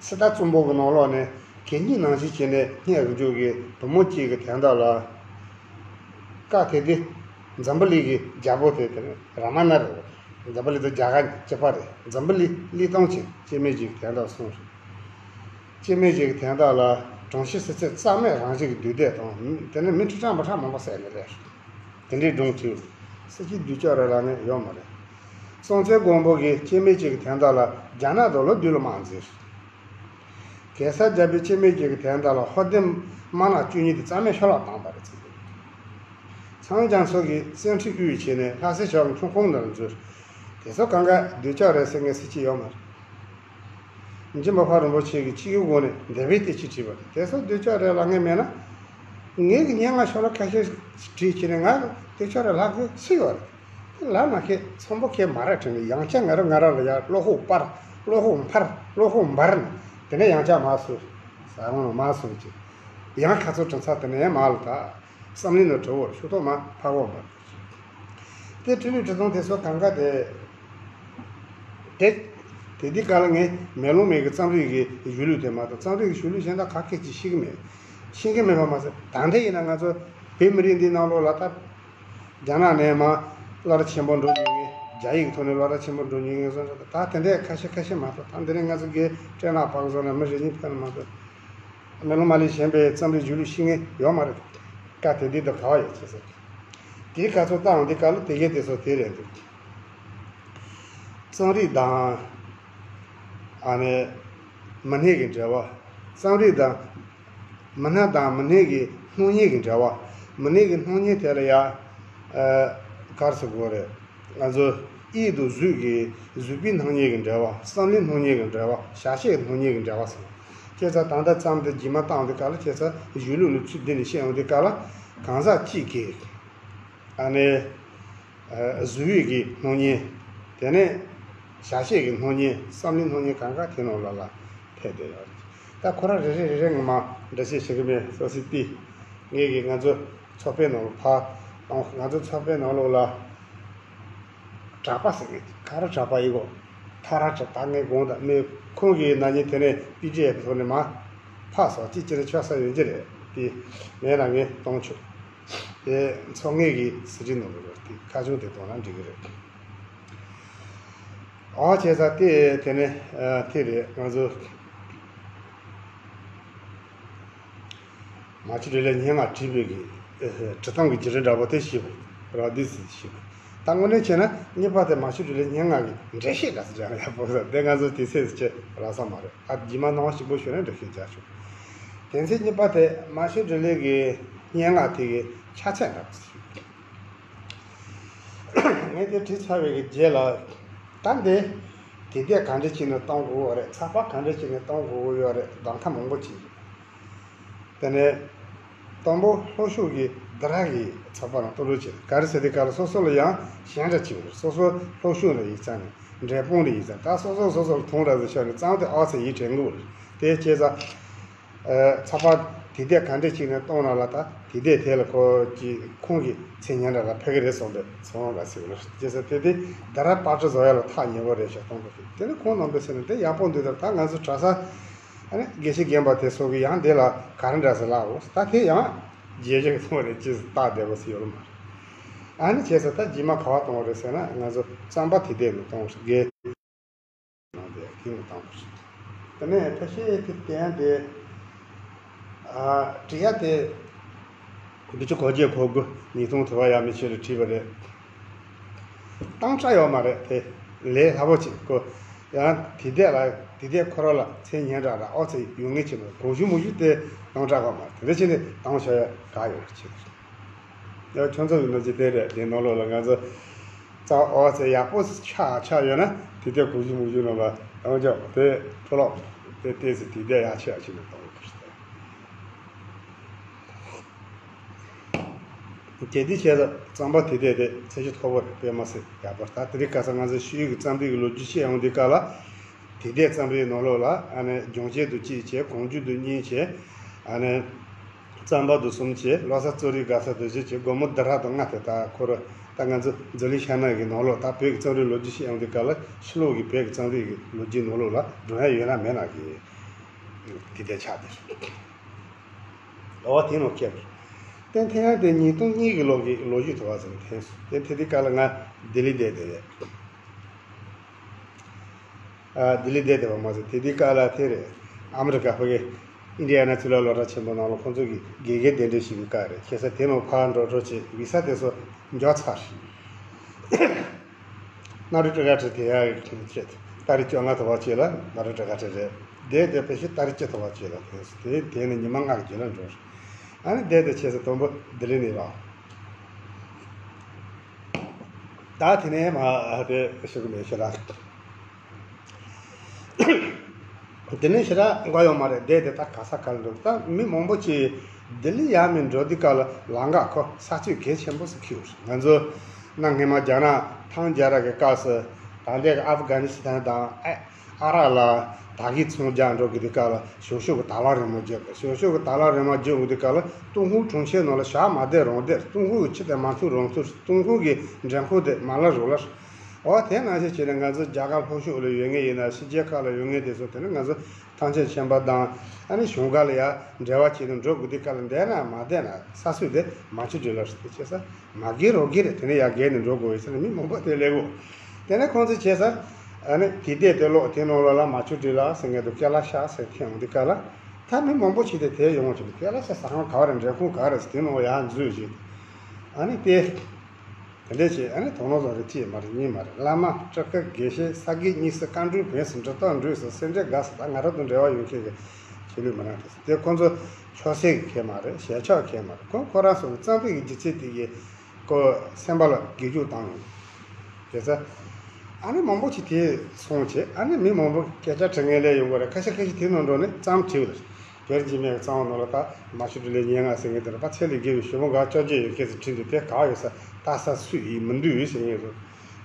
སི་ཏཱ་གཙུག་འབུམ་གྱི་ནང་ལོགས་ནས་གད་སྙིགས་ནང་བཞིན་བྱས་ནས་སྙེག་གི་འཇུག་གི་བུ་མོ་གཅིག་གི་དོན་དག་ལ། སྐབས་དེ་དུས་འཛམ་བུ་གླིང་གི་རྒྱལ་པོ་དེ་དེ་ར་མ་ན་རེད། འཛམ་བུ་གླིང་དང་རྒྱ་གར་གཅིག་པ་རེད། འཛམ་བུ་གླིང་གླེགས་སྟོན་ཅན་སྐྱེ་དམན་གཅིག་གི་དོན་དག་གསུངས་རེད། སྐྱེ་དམན་གཅིག་གི་དོན་དག་ལ་གྲོང་ཁྱེར་སི་ཚེ་རྩ་མེད་རང་བཞིན་གྱི་འདུས་སྡོད་དང་དེ་ནས་མི་ཁྲི་ཕྲག་མ་ཁྲག་མང་པོ་བསད་ནས་རེད། དེ་འདྲའི་སྒྲུང་བྲིས། སུ་གཅིག་སྡུག་ཅག་རེད་ལབ་ནས་ཡོད་མ་རེད། སྲོང་བཙན་སྒམ་པོ་གིས་སྐྱེ་དམན་གཅིག་གི་དོན་དག་ལ་རྒྱ་ནག་དང་ལོ་བདུན་ལ་དམག་འཛིངས། གེ་སར་རྒྱལ་པོས་སྐྱེ་དམན་གཅིག་གི་དོན་དག་ལ་ཧོར་སྡེ་དམར་ནག་བཅུ་གཉིས་དེ་རྩ་མེད་ཤོར་ལ་བཏང་པ་རེད་ཟེར། ཚངས་དབྱངས་མཚོ་གིས་བཙན་ཁྲིད་དབུས་བྱས་ནས་ལྷ་སའི་ཕྱོགས་ཀྱི་ཁྱུང་ཁོང་ནང་འཛུལ། དེ་ཚོ་གང་ག་སྡུག་ཅག་རེད་ཟེར་མཁན་སུ་གཅིག་ཡོད་མ་རེད། འཇིམ་པ་ཕ་རིན་པོ་ཆེ་གིས་ཆིག་གི་སྒོ་ནས་འདས་པའི་བསྟན་བཅོས་བྲིས་པ་རེད། དེ་ཚོ་སྡུག་ཅག་རེད་ལབ་མཁན་མེད་ན། ངེད་ཀྱི་སྙན་ངག་ཤོ་ལོ་ཀ་ཤས་བྲིས་བྱས་ནས་ང་སྡུག་ཅག་རེད་ལབ་མཁན་སུ་ཡོད་རེད། དེ་ལབ་མ་ཤེས་ཚོང་པོ་ཁས་མ་རེད་དྲན་ནས་ཡང་བསྐྱར་ང་རང་ང་རང་ལ་ཡར་བློ་ཁོག་སྤར། བློ་ཁོག་འཕར། བློ་ཁོག་འབར་ནས་དེ་ནས་ཡང་བསྐྱར་མར་སོང་། ཟ་ཁང་ལ་མར་སོང་ཅིག་ཡང་ཁ་ཚོར་དྲན་ཚར་དེ་ནས་ཡང་མར་ལ་ད། བསམ་བློའི་ནང་གྲོལ་བར་ཤུགས་ཐོག་མ་ཕར་འོང་བར། དེ་འཕྲིན་ལས་འབྲི་སྟངས་དེ་ཚོ་གང་ག་དེ། དེ། དེ་དུས་སྐབས་ལ་ངས་མེ་ལོང་མའི་གི་རྩོམ་རིག་གི་གཞུང་ལུགས་དེ་མ་གཏོགས་རྩོམ་རིག་གི་གཞུང་ལུགས་གཞན་དག་ག་གེ་ཅིག་ཤེས་ཀྱི་མེད། ཤེས་ཀྱི་མེད་པ་མ་ཟད་ད་ལྟ་ཡིན་ན་ང་ཚོ་བོད་མི་རིགས་འདིའི་ནང་ལོགས་ལ་ད། རྒྱ་ནག་ནས་མར་སློབ་གྲྭ་ཆེན་པོ་འགྲོ་མྱོང་མཁན། རྒྱ་ཡིག་ཐོག་ནས་སློབ་གྲྭ་ཆེན་པོ་འགྲོ་མྱོང་མཁན་སོགས་ད་དེ་འདྲས་ཁ་ཤས་ཁ་ཤས་མ་གཏོགས་ད་འདི་ནས་ང་ཚོ་གི་སྤྲེལ་ནག་བང་སོ་ནས་མི་རེ་གཉིས་ཕེབས་ན་མ་གཏོགས། མེ་ལོང་མ་ལས་གཞན་པའི་རྩོམ་རིག་གཞུང་ལུགས་ཤེས་མཁན་ཡོད་མ་རེད། སྐབས་དེ་དུས་དང་ག་བ་ཡོད་ཅེས་ཟེར། དེའི་སྐབས་སུ་བཏང་འདི་སྐབས་ལ་དེ་གའི་དེ་ཚོ་དེ་རེད་འདུག་རྩོམ་རིག་དང་། ཨ་ནི། མི་སྣའི་གི་འབྲེལ་བ། རྩོམ་རིག་དང་། མི་སྣ་དང་མི་སྣའི་གི་སྣང་བརྙན་གི་འབྲེལ་བ། མི་སྣའི་གི་སྣང་བརྙན་དེ་ལ་ཡ། ཨ། ག་རེ་ཟེར་དགོས་རེད། ང་ཚོ་ཡིད་དང་གཟུགས་ཀྱི་གཟུགས་པོའི་སྣང་བརྙན་གྱི་འབྲེལ་བ། བསམ་བློའི་སྣང་བརྙན་གྱི་འབྲེལ་བ། བྱ་བྱེད་ཀྱི་སྣང་བརྙན་གྱི་འབྲེལ་བ་ཟེར། བྱས་ཙང་ད་ལྟ་བརྩམས་ཏེ་རྗེས་མ་བཏང་དུས་སྐབས་ལ་བྱས་ཙང་གཞུང་ལུགས་ནས་ཚུལ་འདི་ནས་བཤད་ཡོང་དུས་སྐབས་ལ་གང་ཟག་གཅིག་གིས་ཨ་ནི་གཟུགས་པོའི་གི་སྣང་བརྙན། དེ་ནས་བྱ་བྱེད་ཀྱི་སྣང་བརྙན། བསམ་བློའི་སྣང་བརྙན་གང་ག་དེ་ནང་ལ་ལ་ཕེབས་བསྡད་ཡོད་རེད། ད་ཁོ་རང་རེ་རེ་རེ་རེ་ངོ་མ་འགྲེལ་བཤད་བྱེད་ཀྱི་མེད། སོ་སོའི་པི། ངེད་ཀྱིས་ང་ཚོ་ཚོགས་པའི་ནང་ལ་ཕར་གཏོང་། ང་ཚོ་ཚོགས་པའི་ནང་ལོགས་ལ། གྲྭ་པ་ཟེར་གི་ག་རེ་གྲྭ་པ་ཡིན་གོ། ཐ་ར་གྲྭ་པ་ངའི་དགོངས་དག་མེད། ཁོང་གིས་ན་ནིང་དེ་ནས་པི་ཌི་ཨེཕ་ཐོག་ནས་མར་ཕར་སོང་། ཅིག་ཅིག་རེ་ཆོག་ས་ཡོང་གི་རེད། དེ་མེད་ན་ངས་གཏོང་ཆོག་དེ་ཚོགས་ངེད་ཀྱི་ཟི་ཁྲི་ནང་ལ་རེད། དེ་ཁ་བྱང་དེ་གཏོང་ན་འགྲིག་གི་རེད། ཨོ་བྱས་ཙང་དེ་དེ་ནས་ཨ་དེ་རེད། ང་ཚོ་མ་ཆུ་བགྲོ་གླེང་སྙན་ངག་བྲིས་པའི་གི་ཨ་བྲི་སྟངས་ཀྱི་བརྒྱུད་རིམ་འདྲ་པོ་དེ་ཞིག་རག་འདུག་ཟེར་ཞིག་ད་དངོས་གནས་བྱས་ན་གཉིས་པ་དེ་མ་ཆུ་བགྲོ་གླེང་སྙན་ངག་གི་འགྲེལ་བཤད་འདྲ་ཟེར་ཡག་ཡག་པོ་ཟེར། དེ་ང་ཚོ་དེ་ཚོས་ཅི་རག་ས་མ་རེད། ཨ་རྗེས་མ་སྣང་བ་ཞིབ་པོ་ཞུས་ན་འགྲེལ་བཤད་རྒྱག་ཆོག་དེ་ཚེ་གཉིས་པ་དེ་མ་ཆུ་བགྲོ་གླེང་གི་སྙན་ངག་དེ་གི་ཆ་ཚད་འདྲ་པོ་ཞིག་ངས་དེ་བྲིས་ཚར་བའི་གི་རྗེས་ལ། ད་འདི་དེ་དེ་ག་འདྲ་བྱས་ནས་གཏོང་དགོས་ཡོད་རེད། ཚགས་པར་ག་འདྲ་བྱས་ནས་གཏོང་དགོས་ཡོད་རེད། གདམ་ཁ་མང་པོ་བྱས། དེ་ནས་དང་པོ་ལྷོ་ཕྱོགས་ཀྱི་སྡེ་ར་གི་ཚགས་པར་ནང་གཏོང་རོགས་བྱེད། ག་རེ་ཟེར་དུས་སྐབས་ལ་སོ་སོ་ལ་ཡང་ཞན་ཆ་ཆེ་བ་རེད། སོ་སོ་ལྷོ་ཕྱོགས་ནས་ཡིན་ཙང་ནས་ འབྲས་སྤུངས་རེད་ཡིན་ཙང་། ད་སོ་སོ་སོ་སོར་ཐོང་ར་ཟེར་ཤོར་ནས་གཙང་དེ་ཨོ་ཚེ་ཡིས་དྲན་དགོས་རེད། དེ་བྱས་ཙང་། ཚོགས་པ་དེ་དེ་ག་འདྲས་ཅིག་ནས་གཏོང་ན་ལ། ད་དེ་དེ་དེ་ལ་ཁོ་ཅི་ཁོང་གི་མཚན་སྙན་གྲགས་ལ་ཕེབས་ཀྱི་རེད་གསུངས་པས། ཚོང་ལ་ཟེར་བ་རེད། བྱས་ཙང་དེ་དེ་ད་ར་པར་ཆ་བཟོ་ཡ་ལ་ཐག་ཉེ་བོ་རེད་ཤག་གཏོང་དགོས་རེད། དེ་ནི་ཁོང་རྣམ་པས་ཟེར་ན་དེ་ཡག་པོ་འདུག་ད་ད་ང་ཚོ་གྲྭ་ས་ཨ་ནི་དགེ་བཤེས་རྒན་པ་དེ་སོགས་ཀྱི་ཡང་དེ་ལ་ག་རེ་འདྲ་ཟེར་ལབ་འོ། ད་དེ་ཡང་རྗེས་ཤིག་གཏོང་རེད། ཅི་ཟེར་སྟབས་བདེ་པོ་ཟེར་ཡོད་མ་རེད། ཨ་ནི་བྱས་ཙང་ད་རྗེས་མ་ག་བ་གཏོང་བ་རེད་ཟེར་ན། ང་ཚོ་གཙང་པ་དེ་དེ་ནས་གཏོང་རེད། དགེ་ནང་དེ་དེ་ནས་བཏང་བ་རེད། དེ་ནས་ཕལ་ཆེར་དེ་བསྟན་དེ། ཨ་བྲི་ཡ་དེ་བི་ཅུ་གོ་བརྒྱད་གོ་དགུ་ཉིས་སྟོང་དུ་བ་ཡ་མི་ཆེ་ལ་བྲིས་པ་རེད། གཏམ་ཆ་ཡོད་མ་རེད། དེ་ལས་སླ་པོ་ཅིག་གོ། ཡང་དེ་དེ་ལ་དེ་དེ་ཁོ་རང་ལ་མཚན་སྙན་གྲགས་ར་ཨོ་ཚེ་ཡོད་ངེས་ཅིག་མ་རེད། གོང་ཞུ་མུ་ཞུ་དེ་གཏམ་ཆ་གོ་མ་རེད། དེ་འདྲ་བྱས་ནས་གཏམ་ཆ་ཡ་ག་ཡོད་རེད་ཅེས། ཡང་ཁྱོད་ཚོ་གི་ནོར་གྱི་དེ་རེད། དེ་ནང་ལོགས་ལ་ང་ཚོ་གཙང་ཨོ་ཚེ་ཡག་པོ་ཆགས་ཆགས་ཡོད་ན། དེ་དེ་གོང་ཞུ་མུ་ཞུ་ནང་ལ་གཏམ་ཆ་དེ་འཕྲོ་ལོག་དེ་ཏོག་ཙམ་དེ་དེ་ཡག་ཆེ་ཡག་ཆེ་ནས་གཏོང་དགོས་རེད། གལ་ཏེ་བྱས་ན་གཙང་པ་དེ་དེ་དེ་ཚད་གཞི་མཐོ་པོ་རེད། དཔེ་མ་སྲིད་ཡག་པོ། ད་དེ་རིང་ཁ་སང་ང་ཚོ་ཤུལ་གྱི་གཙང་པའི་གི་ལོ་རྒྱུས་བཤད་ཡོང་དུས་སྐབས་ལ། དེ་དེ་གཙང་པའི་ནང་ལོགས་ལ་ཨ་ནི་ལྗོངས་བྱེད་དུ་གཅིག་བྱས། གོང་རྒྱུད་དུ་གཉིས་བྱས། ཨ་ནི་གཙང་པ་དུ་གསུམ་བྱས། བློ་གསར་གཙང་རིས་དགའ་ས་དུ་བཞི་བྱས། དགོན་པ་འདི་ར་དང་ལྔ་དེ། ད་ཁོ་ར་ད་ང་ཚོ་འཛམ་གླིང་ཤར་ནག་གི་ནང་ལོགས་ད་བོད་ཀྱི་གཙང་རིས་ལོ་རྒྱུས་བཤད་ཡོང་དུས་སྐབས་ལ། ཕྱི་ལོགས་ཀྱི་བོད་ཀྱི་གཙང་རིས་ཀྱི་ལོ་རྒྱུས་ནང་ལོགས་ལ་འགྲོ་ཡ་ཡོད་ན་མེད་ན་གི་དེ་དེ་ཆགས་བསྡད་རེད། ཨོ་དེ་ནང་ཁྱེར། ཏན་ཏན་ཡང་དེ་ཉིས་སྟོང་གཉིས་ཀྱི་ལོ་གི་ལོ་རྒྱུས་དུ་བ་ཟེར་ནས་ཐོན་སོང་། དེ་དེ་དུས་སྐབས་ལ་ང་ལྡི་ལི་བསྡད་བསྡད་རེད། ཨ་ལྡི་ལི་བསྡད་བསྡད་པ་མ་ཟད། དེ་དུས་སྐབས་ལ་དེ་རེད། ཨ་མི་རི་ཀ་ཕ་གི་ཨིན་ཌི་ཡ་ན་ཆུ་ལ་སློབ་གྲྭ་ཆེན་པོ་ནང་ལ་ཁོང་ཚོ་གི་དགེ་རྒན་གདན་འདྲེན་ཞུ་གི་སྐབས་རེད། ཁ་སང་དེ་ནང་ཕར་འགྲོ་འགྲོ་བྱས། བི་ས་དེ་ཚོ་འཇོག་ཚར་རེད། སྣ་རུ་ཊི་ཀ་ཊི་དེ་ཡ་ཡོད་ཆེད་ཏ་རིག་བཅོ་ལྔ་ཐུབ་པ་བྱས་ལ་སྣ་རུ་ཊི་ཀ་ཊི་རེད། དེ་དེ་ཕལ་ཆེར་ཏ་རིག་བཅུ་ཐུབ་པ་བྱས་ལ་དེ་དེ་དེ་ནས་ཉི་མ་ལྔ་གི་རྗེས་ལ་འགྲོ་རེད། ཨ་ནི་དེ་དེ་བྱས་ཙང་དང་པོ་ལྡི་ལི་ནས་རེད། ད་དེ་ནས་མ་དེ་ཞུ་གི་མེད་ཤི་ར། དེ་ནས་ཞི་ར་འགོ་ཡོང་མ་རེད། དེ་དེ་ད་ག་ས་ག་ལ་འགྲོ། ད་མི་མང་པོ་ཅིག་ལྡི་ལི་ཡར་མར་འགྲོ་དུས་སྐབས་ལ་ལམ་ཁ་ཁོ་ས་ཆ་གལ་ཆེན་པོ་ཞིག་འཁེལ་ཡོད་རེད། ང་ཚོ་གནའ་སྔ་མ་རྒྱ་ནག་ཐང་རྒྱལ་རབས་ཀྱི་སྐབས་སུ་ད་ལྟའི་ཨབ་གྷ་ནི་སི་ཐན་དང་ཨ་ཨ་རག་ལ་དར་གྱི་ཚོང་རྒྱག་འགྲོ་གི་དུས་སྐབས་ལ་ཞང་ཞུང་གི་དར་ལམ་རིང་མོ་བརྒྱུད་པ། ཞང་ཞུང་གི་དར་ལམ་རིང་མོ་བརྒྱུད་འོང་དུས་སྐབས་ལ་ཏུན་ཧོང་གྲོང་ཁྱེར་ནང་ལ་ཞག་མ་བསྡད་རང་བསྡད། ཏུན་ཧོང་གི་ཆུ་དེ་མ་འཐུང་རང་འཐུང་། ཏུན་ཧོང་གི་འགྲེམས་ཁང་དེ་མ་ལ་རུ་ལ། འོ་དེ་ནང་བཞིན་བྱས་ནས་ང་ཚོ་རྒྱ་གར་ལྷོ་ཕྱོགས་ལ་ཡོད་མཁན་ཡིན་ན། ཕྱི་རྒྱལ་ཁག་ལ་ཡོད་མཁན་དེ་ཚོ་དེ་ནི་ང་ཚོ་ཐང་ཆེན་ཆེན་པ་དང་ཨ་ནི་གཞུང་སྒར་ལ་ཡ་འབྲེལ་བ་བྱས་ནས་འགྲོ་དགོས་དུས་སྐབས་ལ་བསྡད་ན་མ་བསྡད་ན་ས་སྲོད་དེ་མ་ཆུ་འདྲུད་ལ་རེད། དེ་བྱས་ས་མ་བརྒལ་རང་བརྒལ་རེད། དེ་ནས་ཡར་བརྒལ་ནས་འགྲོ་དགོས་ཡོད་ཟེར་ནས་མི་མང་པོ་དེ་སླེབས་འོ། དེ་ནས་ཁོང་ཚོས་བྱས་ས་ཨ་ནི་དེ་བསྡད་དེ་ལོག་དེ་ནང་ལོགས་ལ་མ་ཆུ་འདྲུད་ལ་ཟེར་མཁན་དུ་ཀེ་ལ་ཤ་ཟེར་ཐོན་འོང་དུས་སྐབས་ལ། ད་མི་མང་པོ་ཞིག་དེ་དེ་ཡོང་བ་བྱས་ནས་ཀེ་ལ་ཤ་ཟ་ཁང་ག་བ་རེད། འགྲེམས་ཁང་ག་བ་རེད་ཟེར། དེ་ནང་ཡར་འཛུལ་བྱས། ཨ་ནི་དེ། དེ་འདྲས་བྱས། ཨ་ནི་དོ་སྣང་བཟོ་རེ་ཅི་ཡང་མ་རེད། གཉིས་མ་རེད། བླ་མ་སྤྲུལ་སྐུ་དགེ་བཤེས་ས་དགེ་གཉིས་སུ་བཀའ་འགྲོའི་བོན་སུ་འབྲི་སྟངས་འགྲོས་སུ་སེ་འབྲས་དགའ་སུ། ད་ང་རང་དང་འབྲེལ་བ་ཡོད་མཁན་གྱི་ཆོས་ལུགས་མི་སྣ་དེ་ཚོ་དེ་ཁོང་ཚོ་ཆོས་སེམས་ཀྱི་མཁན་མ་རེད། ཞལ་ཕྱག་མཁན་མ་རེད། ཁོང་ཁོ་རང་ཚོ་གི་གཙང་པའི་གི་སྒྱུ་རྩལ་དེ་གི་ཁོ་སེམས་པ་ལ་དགེ་སྐྱོན་བཏང་ཡོང་། དེ་ཚོ་ཨ་ནི་མང་པོ་ཞིག་དེ་སོང་བྱས། ཨ་ནི་མི་མང་པོ་སྐད་ཆ་དྲི་མཁན་སླེབས་ཡོང་གི་རེད། ཁ་ཤས་ཁ་ཤས་དེ་ནང་འགྲོ་ནས་རྩོམ་བྲིས་པ་རེད། བོད་རིགས་མའི་གཙང་བོ་ནང་ལ་ད་མ་ཆུ་འདྲུད་ལ་སྙན་ངག་ཟེར་མཁན་དེ་རེད་པ། ཚད་ལས་བརྒལ་བའི་ཞུ་བ་འགའ་བཅོ་བརྒྱད་ཡོད་མཁན་ཟེར་བྲིས་འདུག་དེ་ག་ཡོད་ས། ལྟ་ས་སུ་ཡིན་མི་འདུག་ཟེར་མཁན་རེད།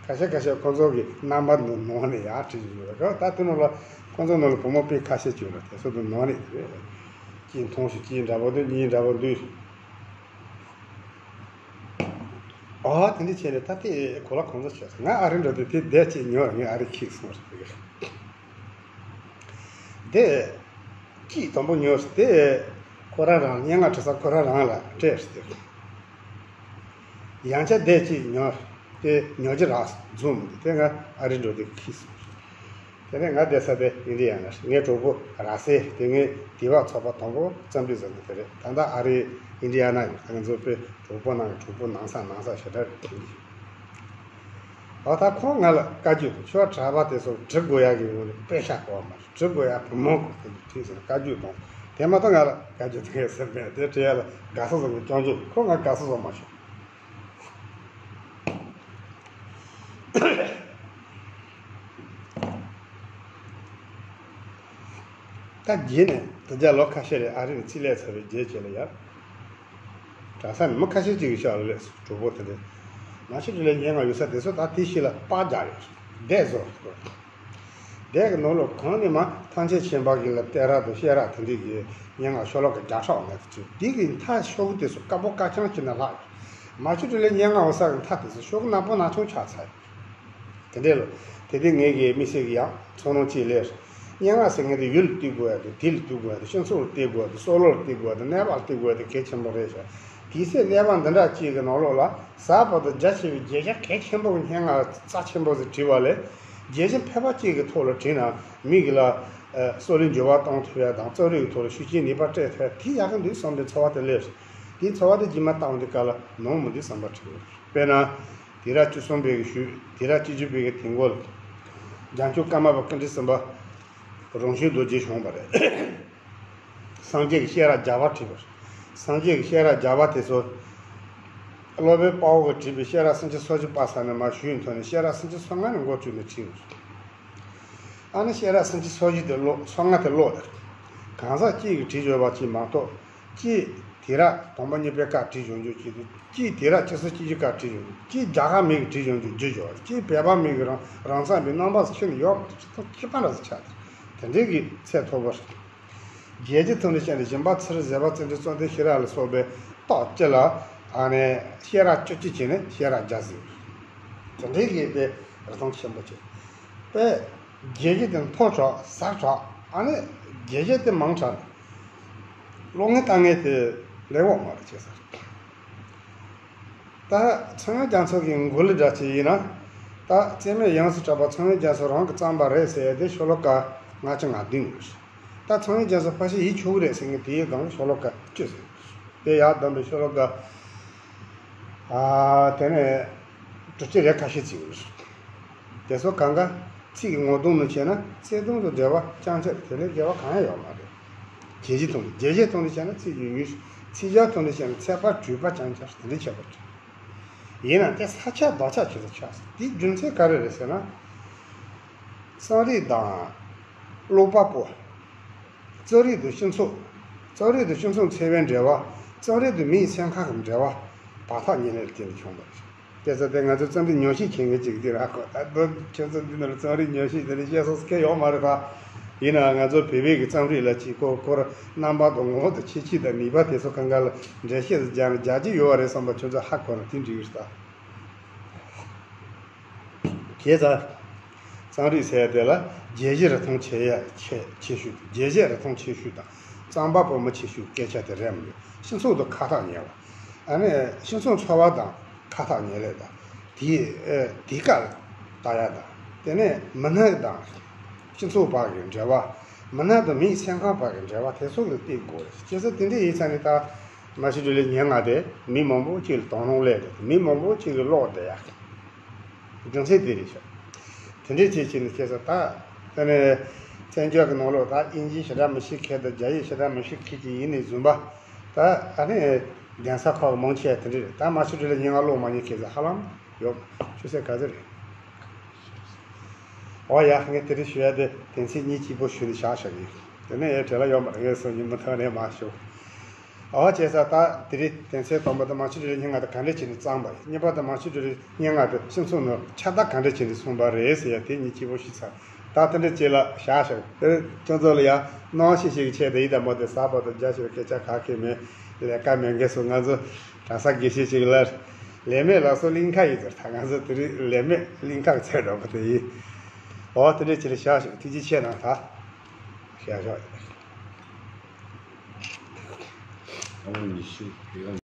ཁ་ཤས་ཁ་ཤས་ཁོ་ཚོ་གི་རྣམ་པ་ནང་ནང་ནས་ཡར་བྲིས་ཡོད་རེད། ད་དེ་ནང་ལ་ཁོ་ཚོ་ནང་ལ་བུ་མོ་དཔེ་ཁ་ཤས་ཅིག་ཡོད་རེད། དེ་ཚོ་དང་ནང་ནས་རེད། གཅིག་མཐོང་ཤོག་གཅིག་འདྲ་པོ་འདུག་གཉིས་འདྲ་པོ་འདུག་ཨ་དེ་འདྲ་བྱས་ནས་ད་དེ་གོ་ལ་གང་ཚ་བྱས་སོང་། ང་ཨ་རི་འགྲོ་དུས་དེ་བསྡད་ཅིག་ཉོ་ར་ངས་ཨ་རི་འཁྱེར་སོང་རེད། དེ་གཅིག་དང་པོ་ཉོས་ཏེ་ཁོ་རང་རང་སྙན་ངག་བྲི་ས་ཁོ་རང་རང་ལ་སྤྲད་ཟེར། ཡང་བསྐྱར་དེ་གཅིག་ཉོས་ཏེ་ཉོ་རྒྱུ་རག་འཛོམས་མི་འདུག་དེ་ང་ཨ་རི་འགྲོ་དུས་འཁྱེར་སོང་། དེ་ནས་ང་བསྡད་ས་དེ་ཨིན་ཌི་ཡ་ན་རེད། ངའི་གྲོགས་པོ་ར་སེ་དེ་ངའི་དེ་བ་ཚོགས་པ་དང་པོ་རྩོམ་སྒྲིག་བཟོ་མཁན་དེ་རེད། ད་ལྟ་ཨ་རི་ཨིན་ཌི་ཡ་ན་ཡོད། ད་ང་ཚོ་དཔེ་གྲོགས་པོ་ནང་གི་གྲོགས་པོ་ནང་ས་ནང་ས་ཞེ་དྲག་རེད། དེ་འདི་ཨ་ད་ཁོང་ང་ལ་བཀའ་བཀྱོན་དང་། ཁྱོད་གྲྭ་པ་དེ་ཚོ་འབྲི་དགོས་ཡག་གི་ངོ་ནས་དཔེ་ཤ་གོ་བ་མ་རེད། འབྲི་དགོས་ཡག་བུ་མོ་གོ་དེ་འདི་ཁྲིད་ཟེར་བཀའ་བཀྱོན་དང་། དེ་མ་གཏོགས་ང་ལ་བཀའ་བཀྱོན་དེ་ཟེར་མེད། དེ་བྲིས་ཡ་ལ་དགའ་ས་བཟོ་མི་སྐྱོན་བརྗོད། ཁོ་ང་དགའ་ས་བཟོ་མ་བྱུང་། ད་རྗེས་ནས་དེ་རྒྱ་ལོ་ཁ་ཤས་རེད། ཨ་རི་ནས་རྩིས་ལས་ཚར་བའི་རྗེས་བྱས་ལ་ཡར་གྲྭ་ས་ནས་མི་ཁ་ཤས་ཅིག་གིས་ཤག་ལ་སླེབས་སོང་། གྲོགས་པོ་དེ་འདྲས་མ་ཤི་དྲི་ལས་སྙན་ངག་ཡོད་ས་དེ་ཚོ་ད་དེ་ཤི་ལ་པར་རྒྱག་ཡོད་རེད། བཟླས་བཟོ་དགོས། བཟླས་ཀྱི་ནང་ལོགས་གང་ནས་མ་ཐམས་ཅད་མཁྱེན་པ་གི་ལ་གཏད་རག་དང་བཤད་རག་དེ་འདྲས་ཀྱི་སྙན་ངག་ཤོ་ལོ་ཀ་བརྒྱ་ཕྲག་མེད་དུ་བཅུག་དེ་གི་མཐའ་ཤོག་དེ་ཚོ་དཀར་པོ་དཀར་རྐྱང་གྱི་ནང་ལྷག་ཡོད། མ་ཆུ་བྲིས་ལས་སྙན་ངག་འོ་ས་གི་མཐའ་དེ་ཚོ་ཤོག་དཀར་པོ་ནག་ཆུང་ཆགས་ཚར་ཡོད། དེ་འདྲས་ལ། དེ་དུས་ངེད་ཀྱི་དམིགས་བསལ་གྱི་ཡང་ཚོར་སྣང་གཅིག་སླེབས། སྙན་ངག་ཟེར་མཁན་དེ་ཡུལ་ལ་ལྟོས་དགོས་ཡ་དང་དུས་ལ་ལྟོས་དགོས་ཡ་དང་སྤྱི་ཚོགས་ལ་ལྟོས་དགོས་ཡ་དང་བསམ་བློ་ལ་ལྟོས་དགོས་ཡ་དང་གནས་བབ་ལ་ལྟོས་དགོས་ཡ་དེ་གལ་ཆེན་པོ་རེད་ཤག་དེའི་ཚེ་གནས་བབ་འདི་འདྲ་གཅིག་གི་ནང་ལོགས་ལ་གཟའ་བོ་དང་རྒྱ་ཆེ་བའི་བརྗོད་བྱ་གལ་ཆེན་པོ་གི་སྙན་ངག་རྩ་ཆེན་པོ་ཟིག་བྲིས་པ་ལས། བརྗོད་བྱ་ཕལ་པ་གཅིག་གི་ཐོག་ལ་བྲིས་ན་མི་གི་ལ། ཨ། སྲོག་ལ་འགྱུར་བ་གཏོང་ཐུབ་ཡ་དང་རྩོམ་རིག་གི་ཐོག་ལ་ཤུགས་རྐྱེན་ནུས་པ་སྤྲད་ཐུབ་ཡ་དེ་ཡག་གི་འདུག་བསམ་པའི་ཚོར་བ་དེ་སླེབས་སོང་། དེའི་ཚོར་བ་དེ་རྗེས་མ་བཏང་དུས་སྐབས་ལ་ནོར་མི་འདུག་བསམ་པ་བྱུང་། དཔེར་ན། དུས་རབས་བཅུ་གསུམ་པའི་གི་ཤུལ་དུས་རབས་བཅུ་བཅུ་པའི་གི་དུས་འགོ་ལ། རྒྱལ་མཆོག་ཀརྨ་པ་ཀུན་འདུས་གསུམ་པ་རང་བྱུང་རྡོ་རྗེ་བྱུང་བ་རེད། སངས་རྒྱས་ཀྱི་བཤད་ར་རྒྱ་བ་བྲིས་པ་རེད། སངས་རྒྱས་ཀྱི་བཤད་ར་རྒྱ་བ་དེ་ཚོ། སློབ་དཔོན་དཔའ་བོ་གིས་བྲིས་པའི་བཤད་ར་སུམ་ཅུ་སོ་བཞི་པ་ས་ནས་མར་ཞུས་ཡོང་དུས་ནས་བཤད་ར་སུམ་ཅུ་སོ་ལྔ་ནས་འགོ་བཙུགས་ནས་བྲིས་ཡོད། ཨ་ནི་བཤད་ར་སུམ་ཅུ་སོ་བཞི་དེ་ཀློག་སོ་ལྔ་དེ་ཀློག་དེ། གང་ཟག་གཅིག་གིས་བྲིས་ཡོད་པ་ཅིག་མ་གཏོགས། གཅིག་དུས་རབས་དང་པོ་གཉིས་པའི་སྐབས་བྲིས་ཡོང་རྒྱུ་གཅིག་འདུག་གཅིག་དུས་རབས་བཅུ་གསུམ་བཅུ་བཞི་སྐབས་བྲིས་ཡོང་རྒྱུ། གཅིག་རྒྱ་གར་མི་གིས་བྲིས་ཡོང་རྒྱུ་བརྗོད་ཡོད། གཅིག་བོད་པ་མི་གི་རང་རང་རྩོམ་པའི་རྣམ་པ་ཁྱོན་ནས་ཡོད་མ་རེད། ཁྱི་ཕག་འདྲ་ཟིག་ཆགས་ཏེ། དེ་འདྲའི་གི་ཚད་མཐོ་པོ་རེད། རྒྱལ་སྤྱིའི་ཐོག་ནས་བཤད་ན་ཞིང་པ་ཚེ་རིང་བཟོད་པ་བརྩོན་འགྲུས་བརྩོན་ལྡན་ཤེས་རབ་ལ་སོགས་པའི་རྟགས་ཅིག་ལ། ཨ་ནི་བཤད་ར་བཅུ་གཅིག་བྱས་ནས་བཤད་ར་བརྒྱ་ཟིན། དེ་འདྲའི་གི་དཔེ་རིན་ཐང་ཆེན་པོ་བྱས། དཔེ་རྒྱལ་སྤྱི་དེ་མཐོ་དྲགས་ཟབ་དྲགས། ཨ་ནི་རྒྱལ་སྤྱི་དེ་མང་དྲགས་ནས་ཀློག་མཁན་ལྟ་མཁན་དེ་ལེགས་པོ་མ་རེད་བྱས་ས་རེད། ད་ཚངས་དབྱངས་རྒྱ་མཚོ་གི་མགུར་གླུ་འདྲ་ཅིག་ཡིན་ན། ད་རྩེད་མོའི་ཡང་སུ་གྲགས་པ་ཚངས་དབྱངས་རྒྱ་མཚོ་རང་གིས་བརྩམས་པ་རེད་ཟེར་ཡ་དེ་ཤོ་ལོ་ཀ་ལྔ་བཅུ་ང་བདུན་ཡོད་རེད། ད་ཚངས་དབྱངས་རྒྱ་མཚོ་ཕལ་ཆེར་ཡིད་ཆོག་གི་རེད་ཟེར་མཁན་དེའི་སྒང་ལ་ཤོ་ལོ་ཀ་བཅུ་ཟིན། དེ་ཡར་བསྡོམས་པའི་ཤོ་ལོ་ཀ། ཨ། དེ་ནས་དྲུག་ཅུ་རེ་ཁ་ཤས་ཅིག་ཡོད་རེད། དེ་ཚོ་གང་ག་ཚིག་གི་ངོ་གདོང་ནས་བྱས་ན་ཚིག་དོན་དང་འབྲེལ་བ་རྐྱང་རྐྱང་རེད། དེ་ལས་འགལ་བ་གང་ཡང་ཡོད་མ་རེད། རྒྱལ་སྤྱིའི་ཐོག་ནས། རྒྱལ་སྤྱིའི་ཐོག་ནས་བཤད་ན་ཚིག་ཉུང་ཉུང་ཞིག་ཚིག་སྦྱོར་ཐོག་ནས་བཤད་ན་ཚད་པ་གྲུབ་པ་རྐྱང་རྐྱང་དེ་འདྲ་ཁྱད་པར་ཅན། ཡིན་ན་དེ་ས་ཆ་བདག་ཆགས་བྱེད་ས་ཆགས་སོང་། དེའི་རྒྱུ་མཚན་ག་རེ་རེད་ཟེར་ན། རྩོམ་རིག་དང་ཀློག་པ་པོ། རྩོམ་རིག་དང་སྤྱི་ཚོགས། རྩོམ་རིག་དང་སྤྱི་ཚོགས་འཚོ་བའི་འབྲེལ་བ། རྩོམ་རིག་དང་མིའི་སེམས་ཁམས་ཀྱི་འབྲེལ་བ། བར་ཐག་ཉེ་ལེ་ལ་བརྟེན་ནས་བྱུང་བ་རེད། དེ་ཚོ་དེ་ང་ཚོ་རྩོམ་རིག་ཉམས་ཞིབ་བྱེད་མཁན་ཅིག་དེ་ར་ཁོ་ད་དུང་ཁྱོད་ཚོ་འདི་ནང་ལ་རྩོམ་རིག་ཉམས་ཞིབ་དེ་ནི་བཤད་སོགས་སྐད་ཡོད་མ་རེད་ད། ཡིན་ནའང་ང་ཚོ་བོད་པའི་གི་རྩོམ་རིག་ལ་ཅིག་ཁོ་ཁོ་ར་རྣམ་པ་དང་ངོ་བོ་དང་ཁྱད་ཆོས་དང་ནུས་པ་དེ་ཚོ་གང་ག་ལ་འགྲེལ་བཤད་ཟིག་རྒྱག་ན་རྒྱག་རྒྱུ་ཡོད་པ་རེད་བསམ་པ་ཁྱོད་ཚོ་ཧ་གོ་ན་དེ་འགྲིག་གི་རེད་ད། བྱས་ཙང་། རྩོམ་རིག་ཟེར་ཡ་དེ་ལ་རྒྱལ་སྤྱིའི་རིན་ཐང་ཆེ་ཡ་ཆེ་ཆེ་ཤོས་དང་། རྒྱལ་སྤྱིའི་རིན་ཐང་ཆེ་ཤོས་དང་རྩོམ་པ་པོ་མི་ཆེ་ཤོས་སྐད་ཆ་དེ་རེད་མི་འདུག་སྤྱི་ཚོགས་དང་ཁ་ཐག་ཉེ་བ། ཨ་ནི་སྤྱི་ཚོགས་འཚོ་བ་དང་ཁ་ཐག་ཉེ་ལེ་དང་། དེའི་ཨེ་དེའི་ཀ་ལ་ལྟ་ཡ་དང་། དེ་ནས་མི་སྣ་དང་སྤྱི་ཚོགས་བར་གྱི་འབྲེལ་བ། མི་སྣ་དང་མིའི་སེམས་ཁམས་བར་གྱི་འབྲེལ་བ་དེ་ཚོ་ལ་བལྟས་དགོས་རེད། བྱས་ཙང་དེ་འདྲ་ཡིན་ཙང་ནི་ད། མ་ཤི་ཌོ་ལི་སྙན་ངག་དེ་མི་མང་པོ་ཅིག་ལ་དོ་སྣང་སླེབས་ཏེ་མི་མང་པོ་ཅིག་གིས་ཀློག་བསྡད་ཡག་རྒྱུ་མཚན་དེ་རེད་ཤག་དེ་འདྲའི་ཆེད་ཆེད་ནས་བྱས་ཙང་ད་དེ་ནས་བཙན་བྱོལ་གྱི་ནང་ལོགས་ད་དབྱིན་ཇི་ཞེ་དྲག་མི་ཤེས་མཁན་དང་རྒྱ་ཡིག་ཞེ་དྲག་མི་ཤེས་མཁན་ཅིག་ཡིན་ནས་བཟུང་པ། ད་ཨ་ནི་གདན་ས་ཁག་མང་ཆེ་བ་དེ་འདྲ་རེད། ད་མ་ཤི་ཌོ་ལི་སྙན་ངག་ཀློག་མ་མྱོང་མཁན་ཚོ་ཧ་ལམ་ཡོད་ཆུ་ཚོད་ག་ཚོད་རེད། ཨོ་ཡ། ངས་དེ་རིང་ཞུ་ཡ་དེ་དོན་ཚན་གཉིས་གཅིག་པོ་ཞུས་ནས་བཞག་བཞག་གི། དེ་ནས་ཨེ་བྲེལ་བ་ཡོད་མ་རེད། ངས་སང་ཉིན་མུ་མཐུད་ནས་མར་ཞུ། ཨོ་བྱས་ཙང་ད་དེ་རིང་དོན་ཚན་དང་པོ་དེ་མ་ཤི་ཌོ་ལི་སྙན་ངག་དེ་ག་འདྲ་བྱས་ནས་བརྩམས་པ་ཡིན། གཉིས་པ་དེ་མ་ཤི་ཌོ་ལི་སྙན་ངག་དེ་སྤྱི་ཚོགས་ནང་ཁྱབ་བརྡལ་ག་འདྲ་བྱས་ནས་སོང་བ་རེད་ཟེར་ཡ་དེ་གཉིས་གཅིག་པོ་ཞུས་ཚར། ད་དེ་འདྲ་བྱས་ལ་བཞག་བཞག་དེ་ཁྱོད་ཚོ་ལ་ཡ་སྣང་ཤེས་ཤིག་ཆེད་དུ་ཡིན། ད་མོ་དེ་གཟབ་པོ་དང་རྒྱ་ཆེ་བའི་སྐད་ཆ་ག་གེ་མེད། ལས་ཀ་མེད་མཁན་ཚོ་ང་ཚོ་གྲྭ་ས་དགེ་བཤེས་ཅིག་ལ་ལས་མེད་ལ་སོགས་གླིང་ཁ་ཡིན་ཟེར། ད་ང་ཚོ་དེ་རིང་ལས་མེད་གླིང་ཁ་གི་ཚད་འགྲོ་གི་དེ་ཡིན། འོ་དེ་འདྲ་བྱས་ལ་བཞག་བཞག་ཐུགས་རྗེ་ཆེ་གནང་། ད་བཞག་བཞག་ཨ་མ་ཉི་ཤུ།